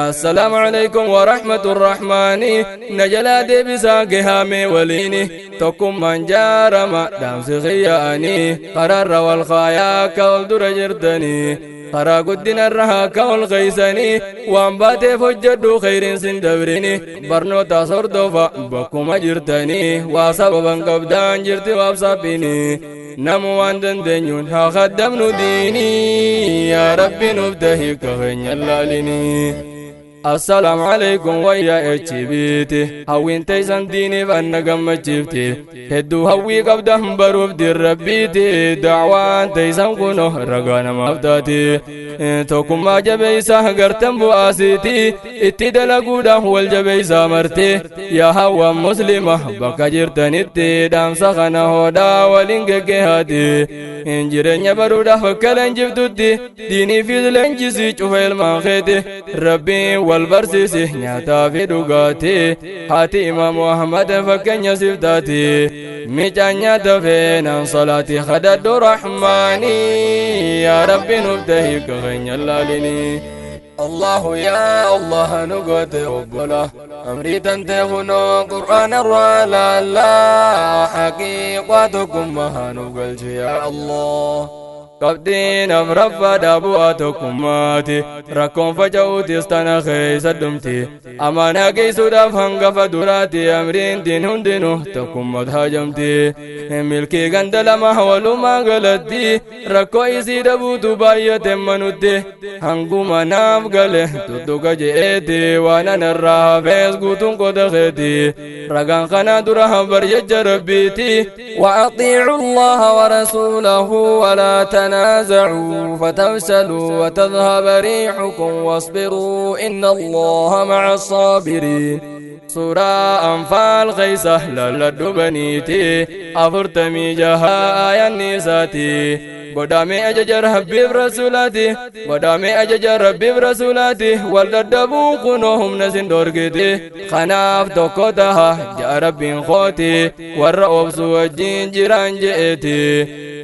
Speaker 2: Assalaamu alaikum warahmatu rahmaani, na jalaa deebisaa gahaame waliini. Tokkummaan jaarama dhaamsi xiyyaanii, karaarra wal kaayaa akka ol dura jirtanii, karaa guddinarra akka ol keeysanii. Waan baateef hojjedhu, kheyriin sin dabrini. Barnootaas hordofa bakkuma jirtanii, waa sababan qabdaan jirti waabsaaphini. Namu waan dandeenyuun haa kaddamnu diinii, yaa Rabbi nuuf tahi qabeenya laalinii. Assalaamu alaikum wayyaa HBT, hawwiin teeysan diiniif anna gammachiifti. Hedduu hawwii qabda baruuf dirrabbiiti, dacwaan teeysan kuno ragaa namaaf taati. Tokkummaa jabeeysa gartan bu'aasiiti, itti dalaguudhaan wal jabeeysaa marti. Yaa hawwan Muslima bakka jirtanitti, dhaamsa kana hoodhaa waliin geggehaati. Jireenya baruudhaaf akka leenjiftutti, diinii fi leenjisii cufa ilmaan keeti. Rabbiin wal barsiisi nyaataa fi dhugaatii, haati Imaamu Ahmad fakkeenya siif taati. Micaan nyaata feenaan salaati kadhadhu Rahmaanii, yaa Rabbi nuuf tahi qabeenya laalinii. الله يا الله نقوت obbola أمري تنتهنو قرآن الرا لا حقيقتكم ما نقلت يا الله. Qabxiin afraffaadha bu'aa tokkummaati. Rakkoon faca'uutis tana keessa dhumti. Amaanaa geessuudhaaf hangafa duraati, amriin diin hundinuu tokkummat hajamti. Milkii ganda lama walumaa galatti, rakkoo isii dhabuutu baay'ate manutti. Hanguma naaf gale tuttuqa je'eeti, waan anarraa hafees guutuun qoda keeti. Ragaan kana dura bar jecha Rabbiiti: وأطيعوا الله ورسوله ولا تنازعوا فتفشلوا وتذهب ريحكم واصبروا إن الله مع الصابرين. سورة أنفال خيسة للد بنيتي 46 آية النساتي. Godhamee ajaja Rabbiif rasuulaati, godhamee ajaja Rabbiif rasuulaati. Wal dadhabuu kunoo humna sin dhorkiti, kanaaf tokko taha ja'a Rabbiin kooti, warra obsu wajjin jiraan je'eeti.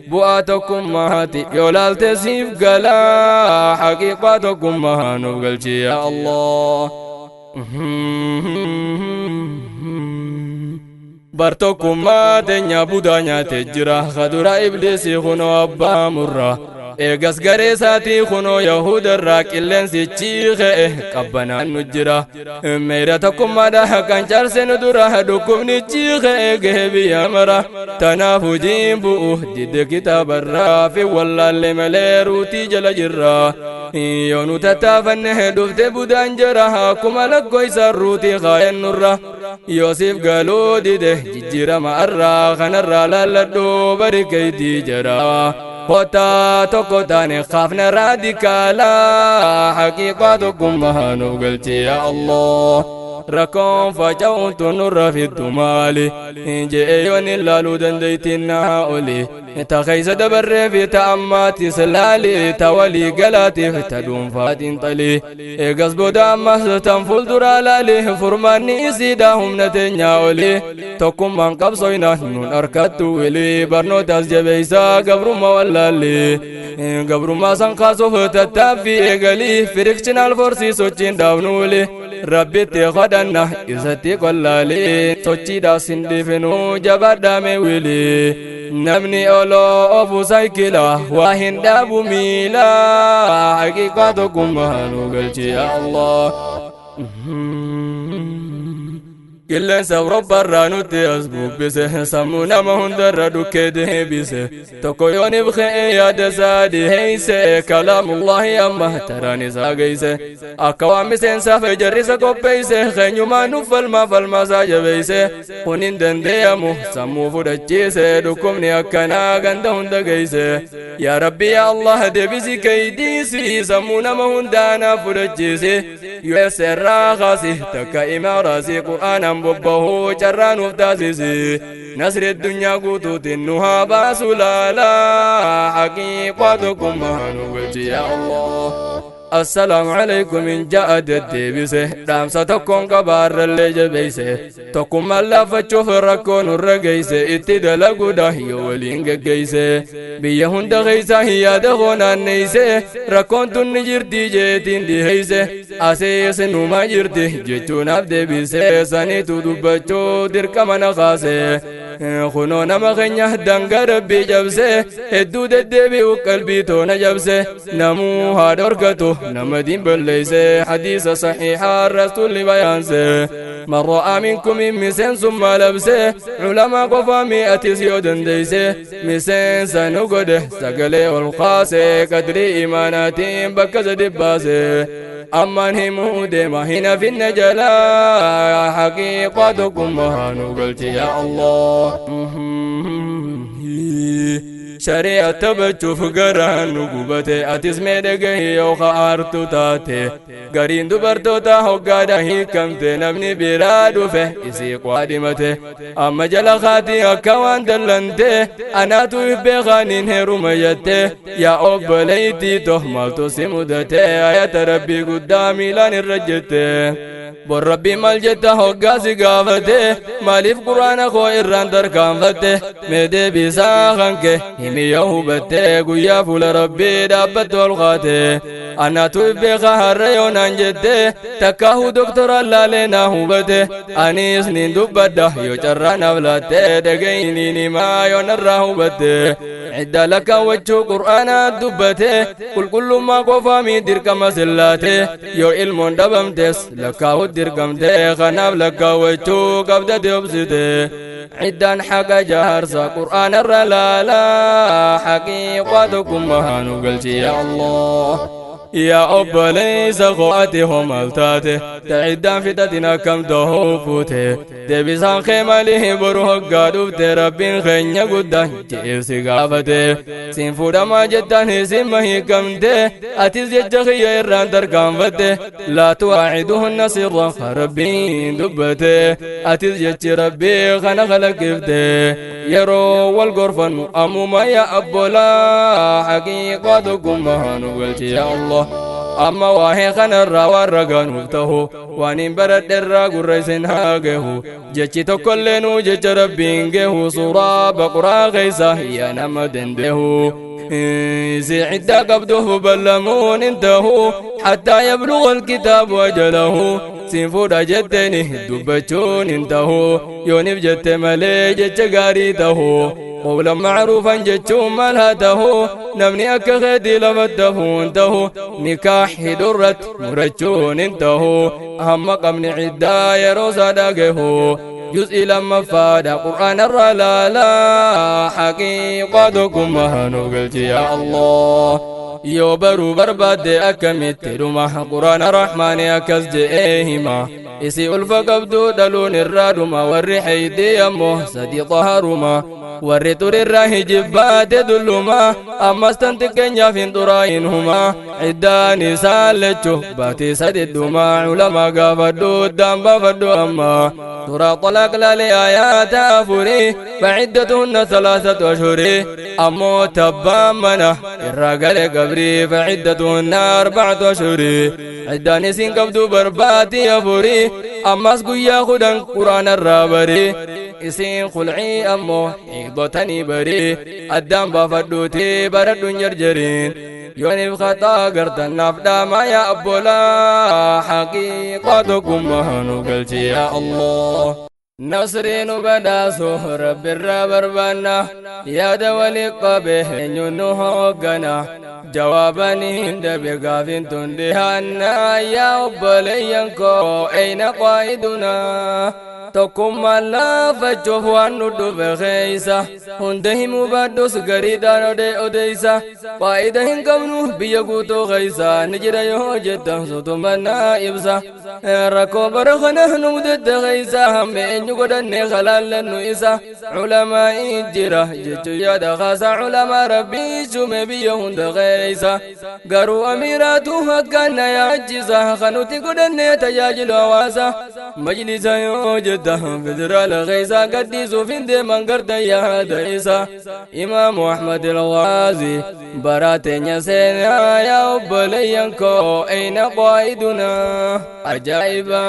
Speaker 2: Bu'aa tokkummaati yoo laalte siif galaa, haqiiqaa tokkummaa nuuf galchi yaa Allah. Bar tokkummaa teenya budaa nyaate jira, kadura Ibliisii kunoo abbaa murra, eegas garee isaatii kunoo Yahudarraa. Qilleensichi ka'e qabbanaan nu jira, meera tokkummaadha kan cabse nu dura. Dhukkubnichi ka'e gahe biyya mara, tanaaf hojiin bu'u didde kitaabarraa fi wallaalle malee ruutii jala jirra. Yoo nu tattaafanne dhufte budaan jira, akkuma lakkoo isaan ruutii kaayan nurra. Yoosiif galuu dide jijjiirama arraa kanarraa laalladhu bari keeytii jira. Kottaa tokko taane kaafna raadikaalaa, haqiiqaa tokkummaa nuuf galchi yaa Allah. Rakkoon faca'uuntu nurra fiddu maali je'e yoon ilaaluu dandeeytiin naa oli. Ta keeysa dabarree fi ta ammaatis laali, ta walii galaatiif ta dhuunfaatiin xali. Eegas booda ammas tan fuulduraa laali, furmaanni isiidha humna teenyaa oli. Tokkummaan qabsoyna nun harkattu wili, barnootaas jabeeysaa gabrummaa wallaalli. Gabrummaa san kaasuuf tattaaffii eegalii, frictional force sochiin dhaabnu wili. Rabbitti kadhanna isatti qollaalii, sochiidhaas hin dhiifinu jabaadhaame wili. Namni oloo ofu saayikila waa hin dhaabu miila, haqiiqaa tokkummaa nu galchi yaa Allah. Qilleensa robbarraa nutti as bubbise, sammuu nama hundarra dhukkee deebise. Tokko yoon ibkee yaada isaa dhiheeyse, kalaamullahi amma taraan isaa geeyse. Akka waan miseensaaf jarrisa qopheeyse, keenyumaa nuuf falmaa falmaasaa jabeeyse. Kun hin dandeeyamu sammuu fudhachiise, dhukkubni akkanaa ganda hunda geeyse. Yaa Rabbi, yaa Allah, deebisi keeydiisi, sammuu nama hundaanaaf fudhachiise. USA kaasi takka imaaraasi qur'aanaan bobbahuu carraa nuuf taasisi nasri addunyaa guutuutiin nu haa baasu laalaa haqiiqaa tokkummaa nu galchi yaa Allah. Assalaamu alaykum in ja'a deddeebise dhaamsa tokkoon qabaarrallee jabeeyse tokkummaan laaffachuuf rakkoo nurra geeyse itti dalaguudha yoo waliin geggeeyse biyya hunda keeysaa yaada koo naanneeyse rakkoon tun ni jirti jeetiin dhiheeyse asees numa jirti jechuunaaf deebise saniitu dubbachuu dirqama na kaase kunoo nama keenya dangaa rabbii cabse hedduu deddeebi'u qalbii toona cabse namuu haa dhorkatu nama diin balleeyse hadiisa saxiixa rasuulli bayaanse man ra'aa minkum miseensummaa labse culamaa qofaa mi'atis yoo dandeeyse miseensa nu godhe sagalee ol kaase qadrii imaanaatiin bakka sadi baase ammaan himuu deema hin hafinne jalaa haqiiqaa tokkummaa nu galchi yaa Allah. Shari'a taphachuuf garaan nu gubate atis mee dhagahi yoo aartu taate gariin dubartoota hoggaadha hiikamte namni biraa dhufe isii qaadhimate amma jala kaatii akka waan dallante anaatu if beekaaniin heeruma jette yaa obboleeytii toh maaltu si mudate ayata rabbii guddaa miilaan irra jette. Bor rabbii maal jetta hoggaasi gaafate maaliif quraana koo irraan tarkaanfatte mee deebisaa hanke himi yoo hubatte guyyaa fuula rabbii dhaabbattu ol kaate anaatu if beeka har'a yoo naan jette takkaahu doktora laalee naa hubate anis nin dubbadha yoo carraa naaf laatte dhagayiniin himaa yoo narraa hubatte cidda lakkaawwachuu qur'aanaa dubbate qulqullummaa qofaa mi dirqama sillaate yoo ilmoon dhabamtes lakkaa'u dirqamte kanaaf lakkaawwachuu qabdate obsite ciddaan haqa jaarsa qur'aanarra laalaa haqiiqaa tokkummaa nu galchi yaa Allah. Yaa obboleessa koo ati hoo maal taate ta'iddaan fixatin akkam ta'uu fuute deebisaan kee maalii boru hoggaa dhufte rabbiin keenya guddaan je'eef si gaafate siin fuudhamaa jettaan isin hiikamte atis jecha kiyya irraan tarkaanfatte laa tuwaaciduhunna sirran rabbiin dubbate atis jechi rabbii kana kalaqqifte yeroo wal gorfannu ammuma yaa abbolaa haqiiqaa tokkummaa nu galchi yaa Allah. Amma waa'ee kanarraa waan ragaanuuf ta'u waan hin baradherraa gurra isin haa gahu jechi tokkollee nuu jecha rabbiin gahu suuraa baqaraa keessa yaa nama dandehu si ciddaa qabduuf ballamuun hin ta'u hattaa yabluga alkitaabu ajalahu siin fuudha jetteeni dubbachuun hin ta'u yoonif jette malee jecha gaarii ta'u قولا معروفا جتشو مالها تهو نمني أكا خيدي لفتهون تهو نكاح درت مرجون انتهو أهم قمن عدا يروسا داقهو جزء لما فاد قرآن الرلالا حقيقتكم مهنو قلت يا الله yoo baruu barbaadde akkamitti dhuma quraana rahmaani akkas je'ee hima isii ulfa qabduu dhaluun irraa dhuma warri haydii ammoo sadi xaharuma warri turirraa hijibbaate dulluma ammas tan xiqqeenyaaf hin xuraayin huma ciddaan isaan lechu baatii sadi dhuma culamaa gaafadhu iddaan baafadhu amma سورة طلاق لآيات أفري فعدتهن 3 أشهر أمو تبامنا الرجل قبري فعدتهن 4 أشهر عداني سين قبضو برباتي أفري أما سقيا خدن قرآن الرابري إسين خلعي أمو حيضتني بري أدام بفدوتي برد جرجرين يوني خطا قرتن نفدا ما يا أبولا حقيقتكم مهنو قلت يا الله نصرين بداسو رب الربربنا يا دولي قبه ينوه قنا جوابني هند بقاف تندهنا يا أبلينكو أين قائدنا. Tokkummaan laafachuuf waan nu dhufe keeysa hunda himuu baadhus gariidhaan odee odeeysa. Faayida hin qabnu biyya guutuu keeysa ni jira yoo jettan sutumannaa ibsa. Rakkoo bara kana nu mudatte keeysa hamma eenyu godhanne kalaallannu isa. Culamaa'ii jira jechuu yaada kaasa, culamaa rabbii shume biyya hunda keeysa. Garuu amiiraatu akkaan na yaachisa kan nuti godhanne tajaajilu hawaasa. Majlisa yoo jetta federaala keeysa gaddisuuf hin deeman gartan yaada isa. Imaamu Ahmad Algaazi bara teenya seenaa yaa obboleeyyan koo, ayna qaa'idunaa ajaa'iba.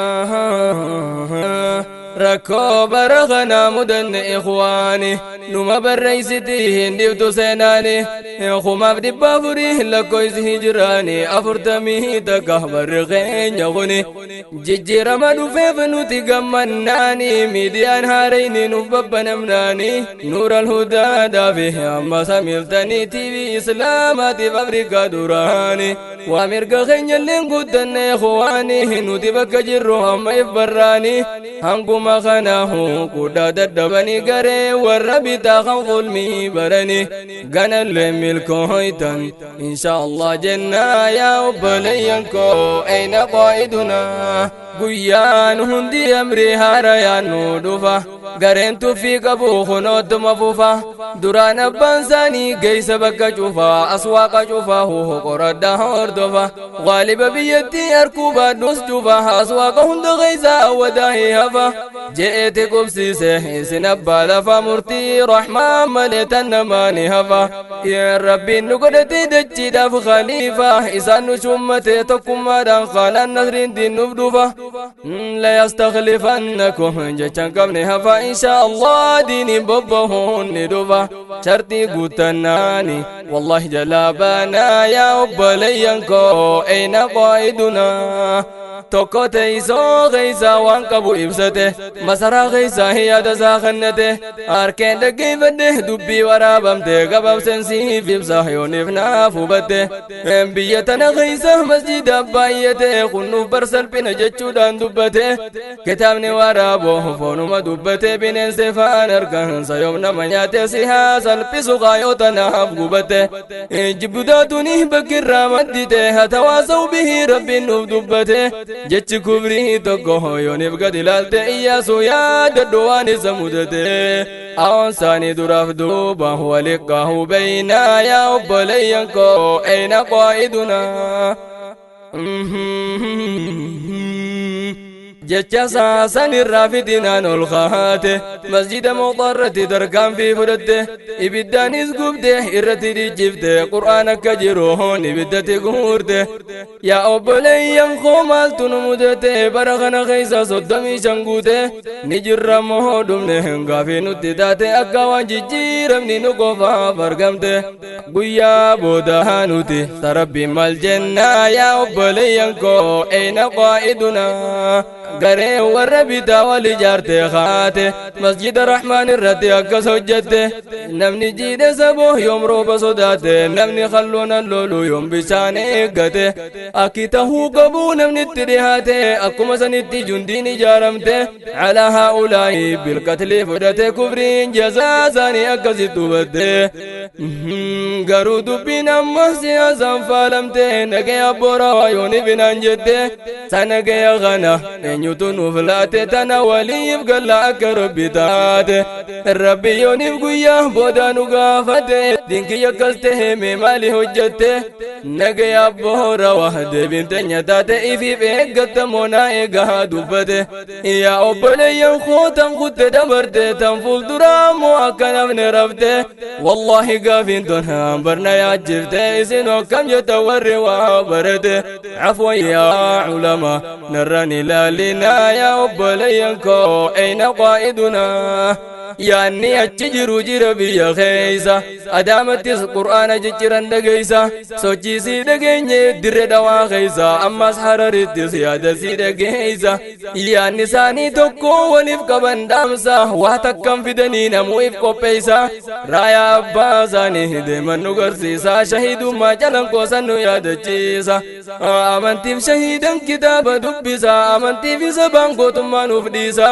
Speaker 2: Rakkoo bara kana mudanne ikhwaani numa barreessiti hin dhibtu seenaani. 1400 lakkoysi hijiraani 41 barri keenya kuni jijjiirama dhufeef nuti gammannaani. Miidiyaan haareyni nuuf babbanamnaani Nuur Alhudaadhaafi amma samiiltanii TV Islaamaatiif Afrikaa duraani. Waa mirga keenyalleen guddanne ikhwaani, nuti bakka jirru amma if barraani. Hanguma kanaahu kudhaa dadhabanii garee warra bitaa kan zulmii barani ganallee milkooytan insha Allah jennaa yaa obboleeyyan koo, ayna qaa'idunaa. Guyyaan hundi amrii haarayaan nu dhufa, gareen tuffii qabu kunoottuma fufa. Duraan abbaan isaanii geeysa bakka cufa, aswaaqa cufa qoradha hordofa. Gaaliba biyyattii arkuu baadhus cufa, aswaaqa hunda keeysa wadaahii hafa je'eeti qubsiise. Isin abbaa lafa murtii rahmaan malee tan namaani hafa. Yaa rabbiin nu godhate dachiidhaaf khaliifa, isaan nu shummate tokkummaadhaan qaalaan nasriin diin nuuf dhufa. La yastaklifannakum jechan qabne hafa, insha Allah diiniin bobbahuun ni dhufa shartii guutannaani. Wallahi jalaa baanaa yaa obboleeyyan koo, ayna qaa'idunaa. Tokko teessoo keessa waan qabu ibsate, masaraa keessa yaada isaa kennate. Harkeen dhaggeeffadhe dubbii waraabamte, gabaabseen siif ibsa yooniif naaf hubatte. Biyya tana keessa masjida baay'ate, kunnuuf bar salphina jechuudhaan dubbate. Kitaabni waraaboo foonuma dubbate, bineensi faan argan sayoom nama nyaate. Si haa salphisu kaayoo tanaaf gubatte, jibbudaatuni bakkirraa maddite. Hatawaasaw bihi rabbiin nuuf dubbate jechi kubrii tokko yooniif gad ilaalte. Iyyaasu yaadadhu waan isa mudate, awoon isaanii duraaf duuba waliqqaahu beeynaa yaa obboleeyyan koo, ayna qaa'idunaa. Jecha saasan irraa fitinaan ol kaate, masjida mooxarratti tarkaanfii fudhatte. Ibiddaanis gubde, irratti dhichifte, qur'aan akka jiru ibiddatti guurte. Yaa obboleeyyan koo, maaltu nu mudate bara kana keessa 35 guute? Ni jirra moo dhumne gaafii nutti taate, akka waan jijjiiramni nu qofaaf argamte. Guyyaa booda nuti sarabbiin maal jennaa yaa obboleeyyan koo, ayna qaa'idunaa. Garee warra bitaa wal ijaarte kaate, masjida rahmaan irratti akkas hojjette. Namni jiidhe saboo yoom rooba sodaate? Namni kalluunan lolu yoom bishaan eeggate? Akki tahuu qabu namni itti dhihaate, akkuma sanitti jundiin ijaaramte. Calaa haa'ulaa'i bilqatlii fudhate, kufriin jazaa isaanii akkasitti hubatte. Garuu dubbiin amma siyaasaan faalamte, nagaya borawaa yooni binaan jette. Sanagaya kana eenyutu nuuf laate? Tana waliif galla akka rabbi taate. Rabbi yooniif guyyaa booda nu gaafate, dinkii akkas tahe mee maali hojjette? Nagaya boorawa deebiin teenya taate, ifiif eeggatta moonaa eegaa dubbate. Yaa obboleeyyan kootan kutte dabarte, tan fuulduraa moo akka namni rafte? Wallaahi gaafiin tun barna yaachifte. Isin akkam jetta warri waa barate? Cafwan yaa culama narran ilaalinaa yaa obboleeyyan koo, ayna qaa'idunaa. Yaanni achi jiru jira biyya keeysa adaamattis qur'aana jijjiran dhageeysa sochiisii dhageenye dirre dhawaa keeysa ammas hararittis yaadasii dhageeysa yaanni isaanii tokko waliif qaban dhaamsa waa takkan fidanii namuuf qopheeysa raayaa abbaa isaanii deeman nu garsiisa shahidummaa calanqoosan nu yaadachiisa amantiif shahiidan kitaaba dubbisa amantiif isa baangootummaa nuuf dhiisa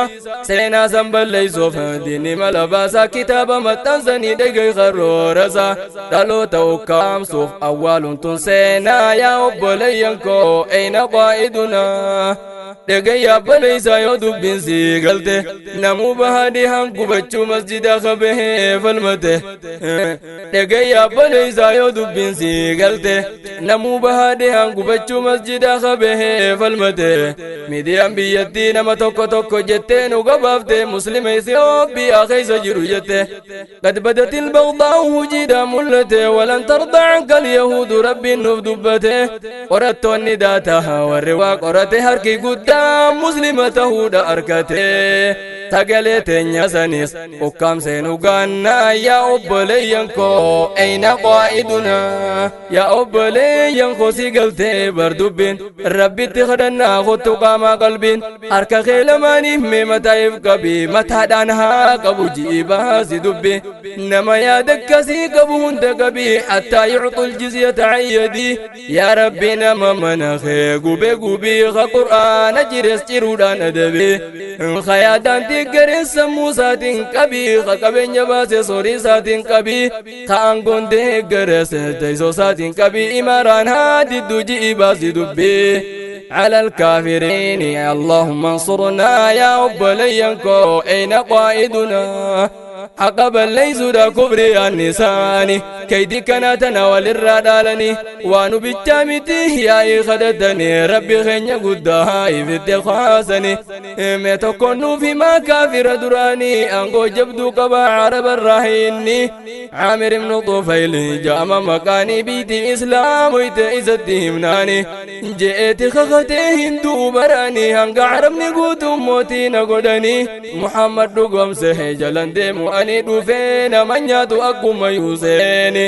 Speaker 2: seenaa san balleeysuuf diinni mala baasa kitaaba maxxansanii dhagay karoorasa dhaloota ukkaamsuuf awwaaluun tun seenaa yaa obboleeyyan koo eyna qaa'idunaa dhagay yaabbaleysaa yoo dubbiin sii galte namuu bahadii hangubachuu masjida qabee falmate dhagay yaabbaleysaa yoo dubbiin sii galte namuu bahadii hangubachuu masjida qabee falmate miidiyaan biyyattii nama tokko tokko jettee nu gabaafte muslima Itoophiyaa keessa jiru jette قد بدت البغضاء وجدا ملته ولن ترضى عنك اليهود ربي nuuf dubbate qorattoonni daataha warri waa qorate harki guddaa muslima tahuudha arkate sagalee teenya sanis ukkaamseen ugaannaa yaa obboleeyyan koo eyna qaa'idunaa yaa obboleeyyan koo si galtee bar dubbiin rabbitti kadhannaa kottu qaamaa qalbiin harka kee lamaaniif mee mataa'eef qabi mataadhaan haa qabu ji'i baasi dubbi nama yaada akkasii qabu hunda qabi hattaa yucxul jizyata an yadii yaa rabbi nama mana kee gube gubii ka qur'aana jires ciruudhaan adabe ka yaadaan deeggareen sammuu isaatiin qabii ka qabeenya baase sorii isaatiin qabii ka aangoon deeggarees teessoo isaatiin qabii imaaraan haa diddu ji'i baasi dubbii على الكافرين اللهم انصرنا يا أبلينكو أين قائدنا حق ليس دا كبري النساني كيدي كانت وللرادالني وانو بالجامتي يا خدتني ربي خنيا قدها في خاسني ما تكونوا في ما كافر دراني انقو جبدو قبا عرب الرهيني عامر بن طفيل جام مكاني بيتي اسلام ويت ناني جئت خختي هندو براني هنگا عرب نقوتو موتي نقودني محمد دوغم سهجلن ديمو ani dhufee nama nyaatu akkuma yuuseeni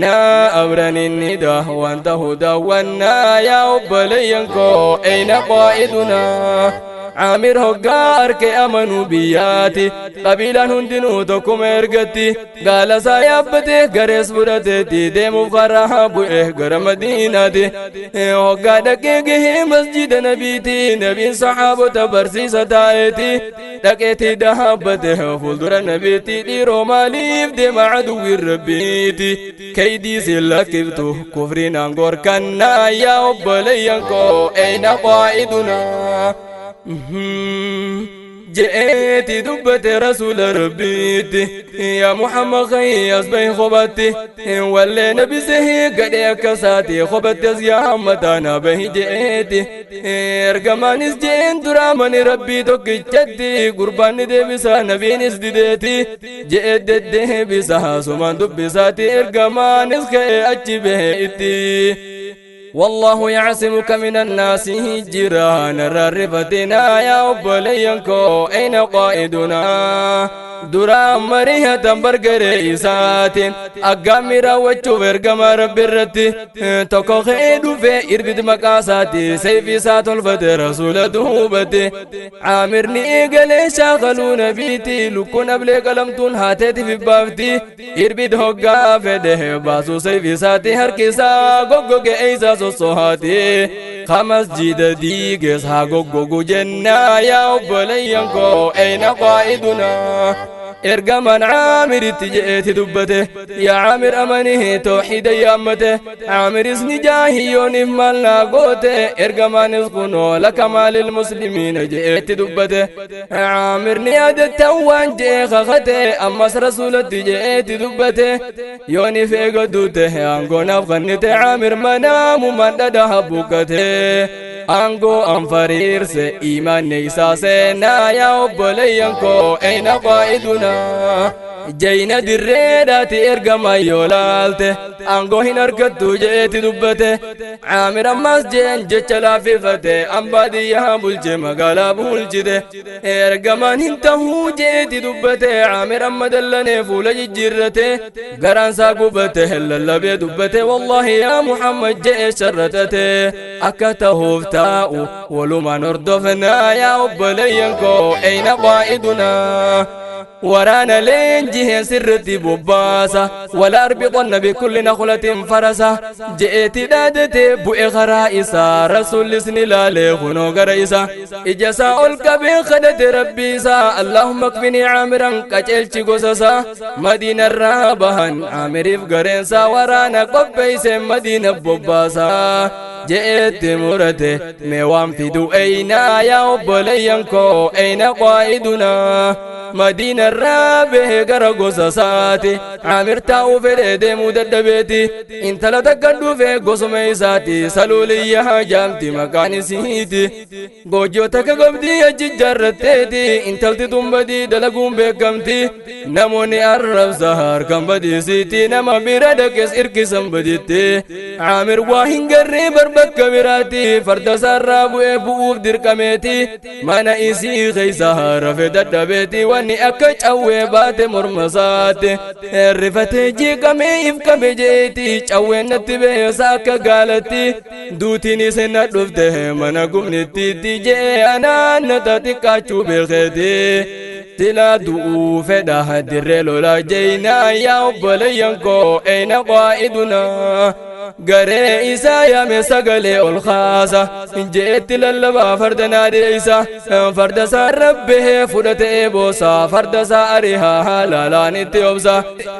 Speaker 2: naa abranin nida wanta hudaawwannaa yaa obboleeyyan koo eyna qaa'idunaa caamir hoggaa arke amanuu biyyaati qabiilaan hundinuu tokkuma ergatti gaalasaa yaabbatee garees fudhateetti deemuuf karaa bu'e gara madiinaati hoggaa dhaqee gahee masjida nabiiti nabiin saxaabota barsiisa taa'eeti dhaqeetti dhaabbate fuuldura nabiitti dhiiroo maaliif deema aduwwiin rabbiiti kaydii si lakkiftu kufriin aangoorkannaa yaa obboleeyyan koo eyna qaa'idunaa جئتي دبت رسول ربيتي يا محمد خيس بي خبتي ولا نبي سهي قد يكساتي خبت يا متانا به جئتي ارجمان جين درامني ربي توك جدي قربان دي بسا نبي نسديتي جئت دي بسا سمان دبساتي ارجمان اسكي اجبه اتي والله يعصمك من الناس جيران الرفتنا يا أبلينكو أين قائدنا درا مريهة برقر إسات أقامر وجو فرقم رب الرتي توكو خيدو في إربد مقاساتي سيفي سات الفتر رسول دوبتي عامرني إيقالي شاغلون بيتي لكون أبلي قلمتون هاتيتي في بافتي إربد هقا فده باسو سيفي ساتي هركسا غوغو إيسا سوسوهاتي خمس جيد ديجس هاغوغو جنة يا أبلينكو أين قائدنا ergamaan caamiritti je'eeti dubbate yaa caamir amanihi tooxida yaammate caamiris ni jaahiyooniif maal naa goote ergamaanis kunoo laka maalil muslimiina je'eetti dubbate caamir ni yaadattan waan je'e kakate ammas rasuulatti je'eeti dubbate yooniif eegadduute aangoonaaf kannite caamir manaamumaan dhadhaha bukkate. Aangoo an fariirse imaanni isaa seenaa yaa obboleeyyan koo eyna qaa'idunaa. Jayna dirreedhaati ergama yoo laalte aangoo hin argattu jeeti dubbate. Caamir ammaas jeen jecha laaffifate, an baadiyyaa bulche magaalaa bulchite, ergamaan hin tahuu jeeti dubbate. Caamir amma dallanee fuula jijjiirrate, garaansaa gubate, lallabee dubbate, wallaahi yaa Muhammad jee sharratate. Akka tahuuf taa'u walumaan hordofnaa yaa obboleeyyan koo eyna qaa'idunaa. Waraana leenjiheen sirritti bobbaasa, wala arbiqonna bikulli nakhlatin farasa je'eeti dhaadate bu'e karaa isaa. Rasuullis ni laalee kunoo gara isa, ija isaa ol qabee kadhate rabbii isaa, allahumma kfinii caamiran, qaceelchi gosa isaa. Madiinarraa bahan Caamiriif gareensaa, waraana qopheeyse Madiina bobbaasaa je'eetti murate. Mee waan fidu eynaa yaa obboleeyyan koo eyna qaa'idunaa. Madiinarraa bahee gara gosa isaati Caamir, taa'uu fedhee deemuu dadhabeeti. Intala takka dhufee gosuma isaati, Saluuliyyaa jaamti maqaan isiiti. Goojjoo takka qabdii achi jaarratteeti. Intalti tun badii dalaguun beekamti, namoonni arrabsa harkan badiisiiti, nama bira dhaqes irkisan baditti. Caamir waa hin garree barbakka biraati, farda isaarraa bu'ee bu'uuf dirqameeti. Mana isii keessa rafe dadhabeeti, wanni akka cawwee baate morma isaatti. Rifatee jeeqamee if qabe jeeti, cawween natti beesa akka gaalatti, duutiin isin na dhufte mana gubnittiitti jee, anaan na xiqqaachuu beekeeti. Silaa du'uu fedha dirree lolaa jeynaa yaa obboleeyyan koo eyna qaa'idunaa. Garee isaa yaame, sagalee ol kaasa jeetti lallabaa, farda naadeeysa, farda isaa rabbehee fudhate eeboosa, farda isaa arihaa laalaan itti obsa,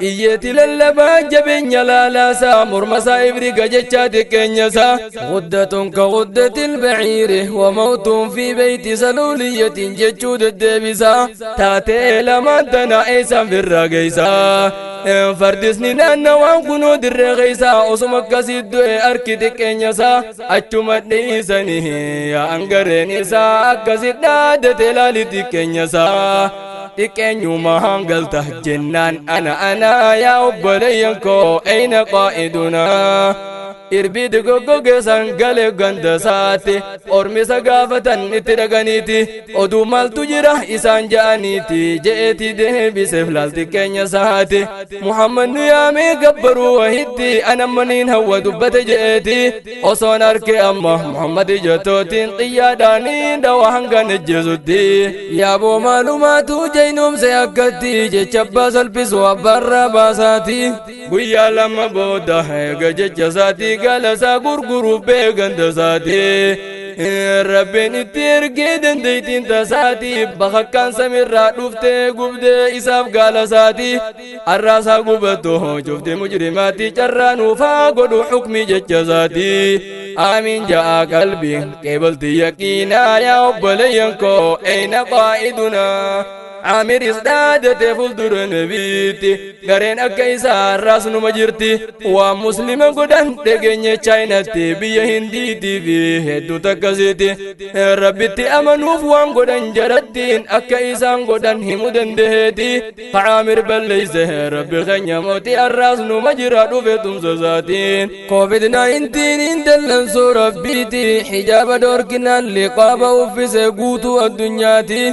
Speaker 2: iyyeeti lallabaa, jabeenya laalaasa, morma isaa ibriga jechaa xiqqeenyasa. Guddatun ka guddati البعير وموت في بيت سلولية jechuu deddeebisa. Taatee lamaan tana eessan firra geeysa, fardisni naannawaan kunoo dirree keeysa. Osuma akkasii du'e harki xiqqeenyasa, achuma dhiisanii yaa'an gareen isaa, akkasi dhaadate laali xiqqeenyasa. Xiqqeenyuma hangalta jennaan ana ana yaa obboleeyyan koo eyna qaa'idunaa. Irbiidi goggogeessan galee ganda isaatti, ormisa gaafatan itti dhaqaniiti, oduu maaltu jira isaan ja'aniiti, je'eeti deebiseef laalti keenya isaati. Muhammad nu yaamee gabbaruu wahitti anammaniin hawwa dubbate je'eeti, osoon arke amma Muhammad ijatootiin xiyyaadhaanii dhawa hanga nejjeesutti. Yaaboo maalumaatu jeynoomse akkatti jecha abbaa salphisu abbaarraa baasaati. Guyyaa 2 booda eega jecha isaatii galasaa gurguruuf beekanta isaati. Rabbiin itti ergee dandeettiin tasaati, bakakkaan samirraa dhuftee gubdee isaaf gaalasaati. Arraasaa gubattu cufti mujrimaatti, carraa nuufaa godhu xukmi jecha isaati. Amiin ja'a qalbiin qeebalti yaqiinaa yaa obboleeyyan koo eyna qaa'idunaa. Caamiris dhaadate fuuldura nabiitti, gareen akka isaa har'aas numa jirti. Waan muslima godhan dhageenye Chaayinaatti, biyya Hindiitii fi hedduu takkasiiti. Rabbitti amanuuf waan godhan jarattiin akka isaan godhan himu dandaheeti. Caamir balleeyse rabbi keenya mootii, har'aas numa jira dhufe tumsa isaatiin. Covid-19 dallansuu rabbiiti, hijaaba dhorkinaan liqaaba uffise guutuu addunyaati.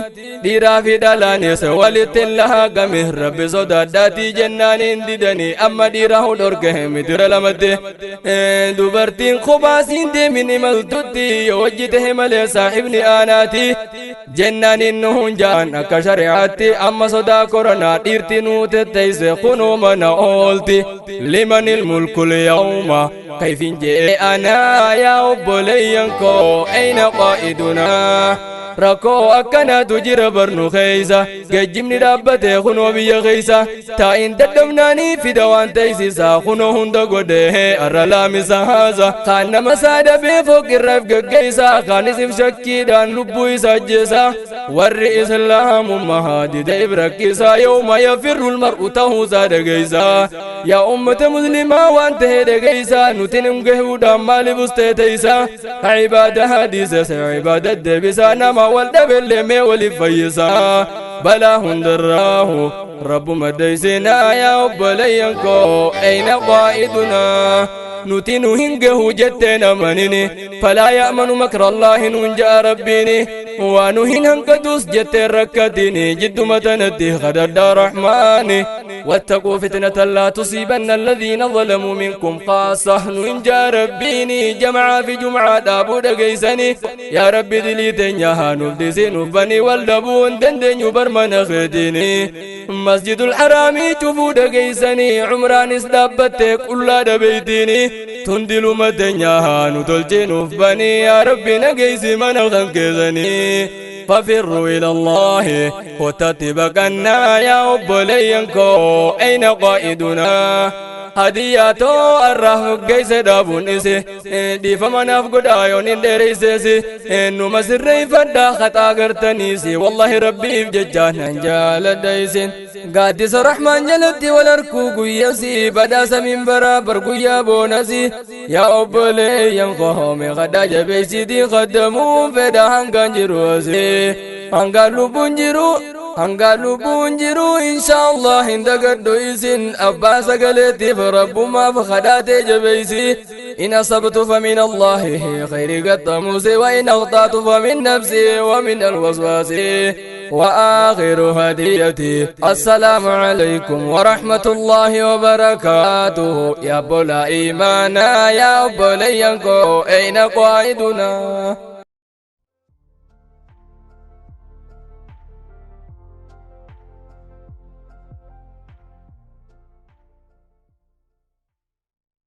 Speaker 2: Dhiiraa fi dhalaanis walitti laaqame, rabbi sodaadhaatii jennaan hin didanii, amma dhiira dhorke mitira lamatti. Dubartiin kophaasiin deemin imaltutti yoo hojjite malee saahibni aanaati jennaan inni hunjaan akka shari'aatti. Amma sodaa koronaa dhiirti nuu tetteeyse kunuu mana oolti. Limanil mulkul yawma kayfin jee anaa yaa obboleeyyan koo eyna qaa'idunaa. Rakkoo akkanaatu jira barnu keeysa, geejjibni dhaabbate kunoo biyya keeysa, taa'iin dadhabnaanii fida waan teeysisa, kunoo hunda godhee arra laamisa haasa. Kaan nama saadabee fooqirraaf geggeeysa, kaanis if shakkiidhaan lubbuu isa ajjeesa. Warri islaamummaa dide if rakkisa, yawma yafirru lmar'u tahuusaa dhageeysa. Yaa ummata muslimaa, waan tahe dhageeysa, nuti nim gahuudhaan maaliif ustee teeysa? Cibaada hadiisa cibaada deebisa, nama wal dhabellee mee waliif fayyisa. Balaa hundarraahu rabbuma deeysinaa. Yaa obboleeyyan koo, ayna qaa'idunaa? Nuti nu hin gahu jetteen amanini, falaa ya'manu makra allaahi nuun ja'a rabbiini. Waa nu hin hanqatus jetteen rakkatini, jidduma tanatti kadhadhaa rahmaani. واتقوا فتنة لا تصيبن الذين ظلموا منكم خاصة نون جا ربيني. جمعة في جمعة دابو دقيسني، يا ربي دليتن يا نفدسي نفني والدبون دندن يبرمن خديني. مسجد الحرام شوفوا دقيسني، عمران اسدابتك كل دبيتيني، تندلو مدنيا نتلجي نفني، يا ربي نقيسي من خنكزني. ففروا إلى الله وتتبقنا. يا أبلينكو، أين قائدنا؟ Hadiyaatoo arraa hoggeesse dhaabuun ise dhiifama naaf godhaa yoon hin dheereyseesi, numa sirreeffadhaa haxaa gartaniisi. Wallahi rabbiif jecha nan jaaladha isin. Gaaddisa rahmaan jalatti wal arkuu guyyasi, badhaasa minbaraa bar guyyaa boonasi. Yaa obboleeyyan koome, kadhaa jabeeysitii qaddamuu fedha hangaan jiru asi, hangaan lubbuun jiru, hanga lubbuun jiru inshaallah hin dagadhu isin. Abbaa sagaleetiif rabbumaaf kadhaatee jabeeysi. إن أصبت فمن الله خير قطموس، وإن أخطأت فمن نفسي ومن الوسواس. وآخر هديتي السلام عليكم ورحمة الله وبركاته. يا بولا إيمانا، يا بولينكو، أين قائدنا؟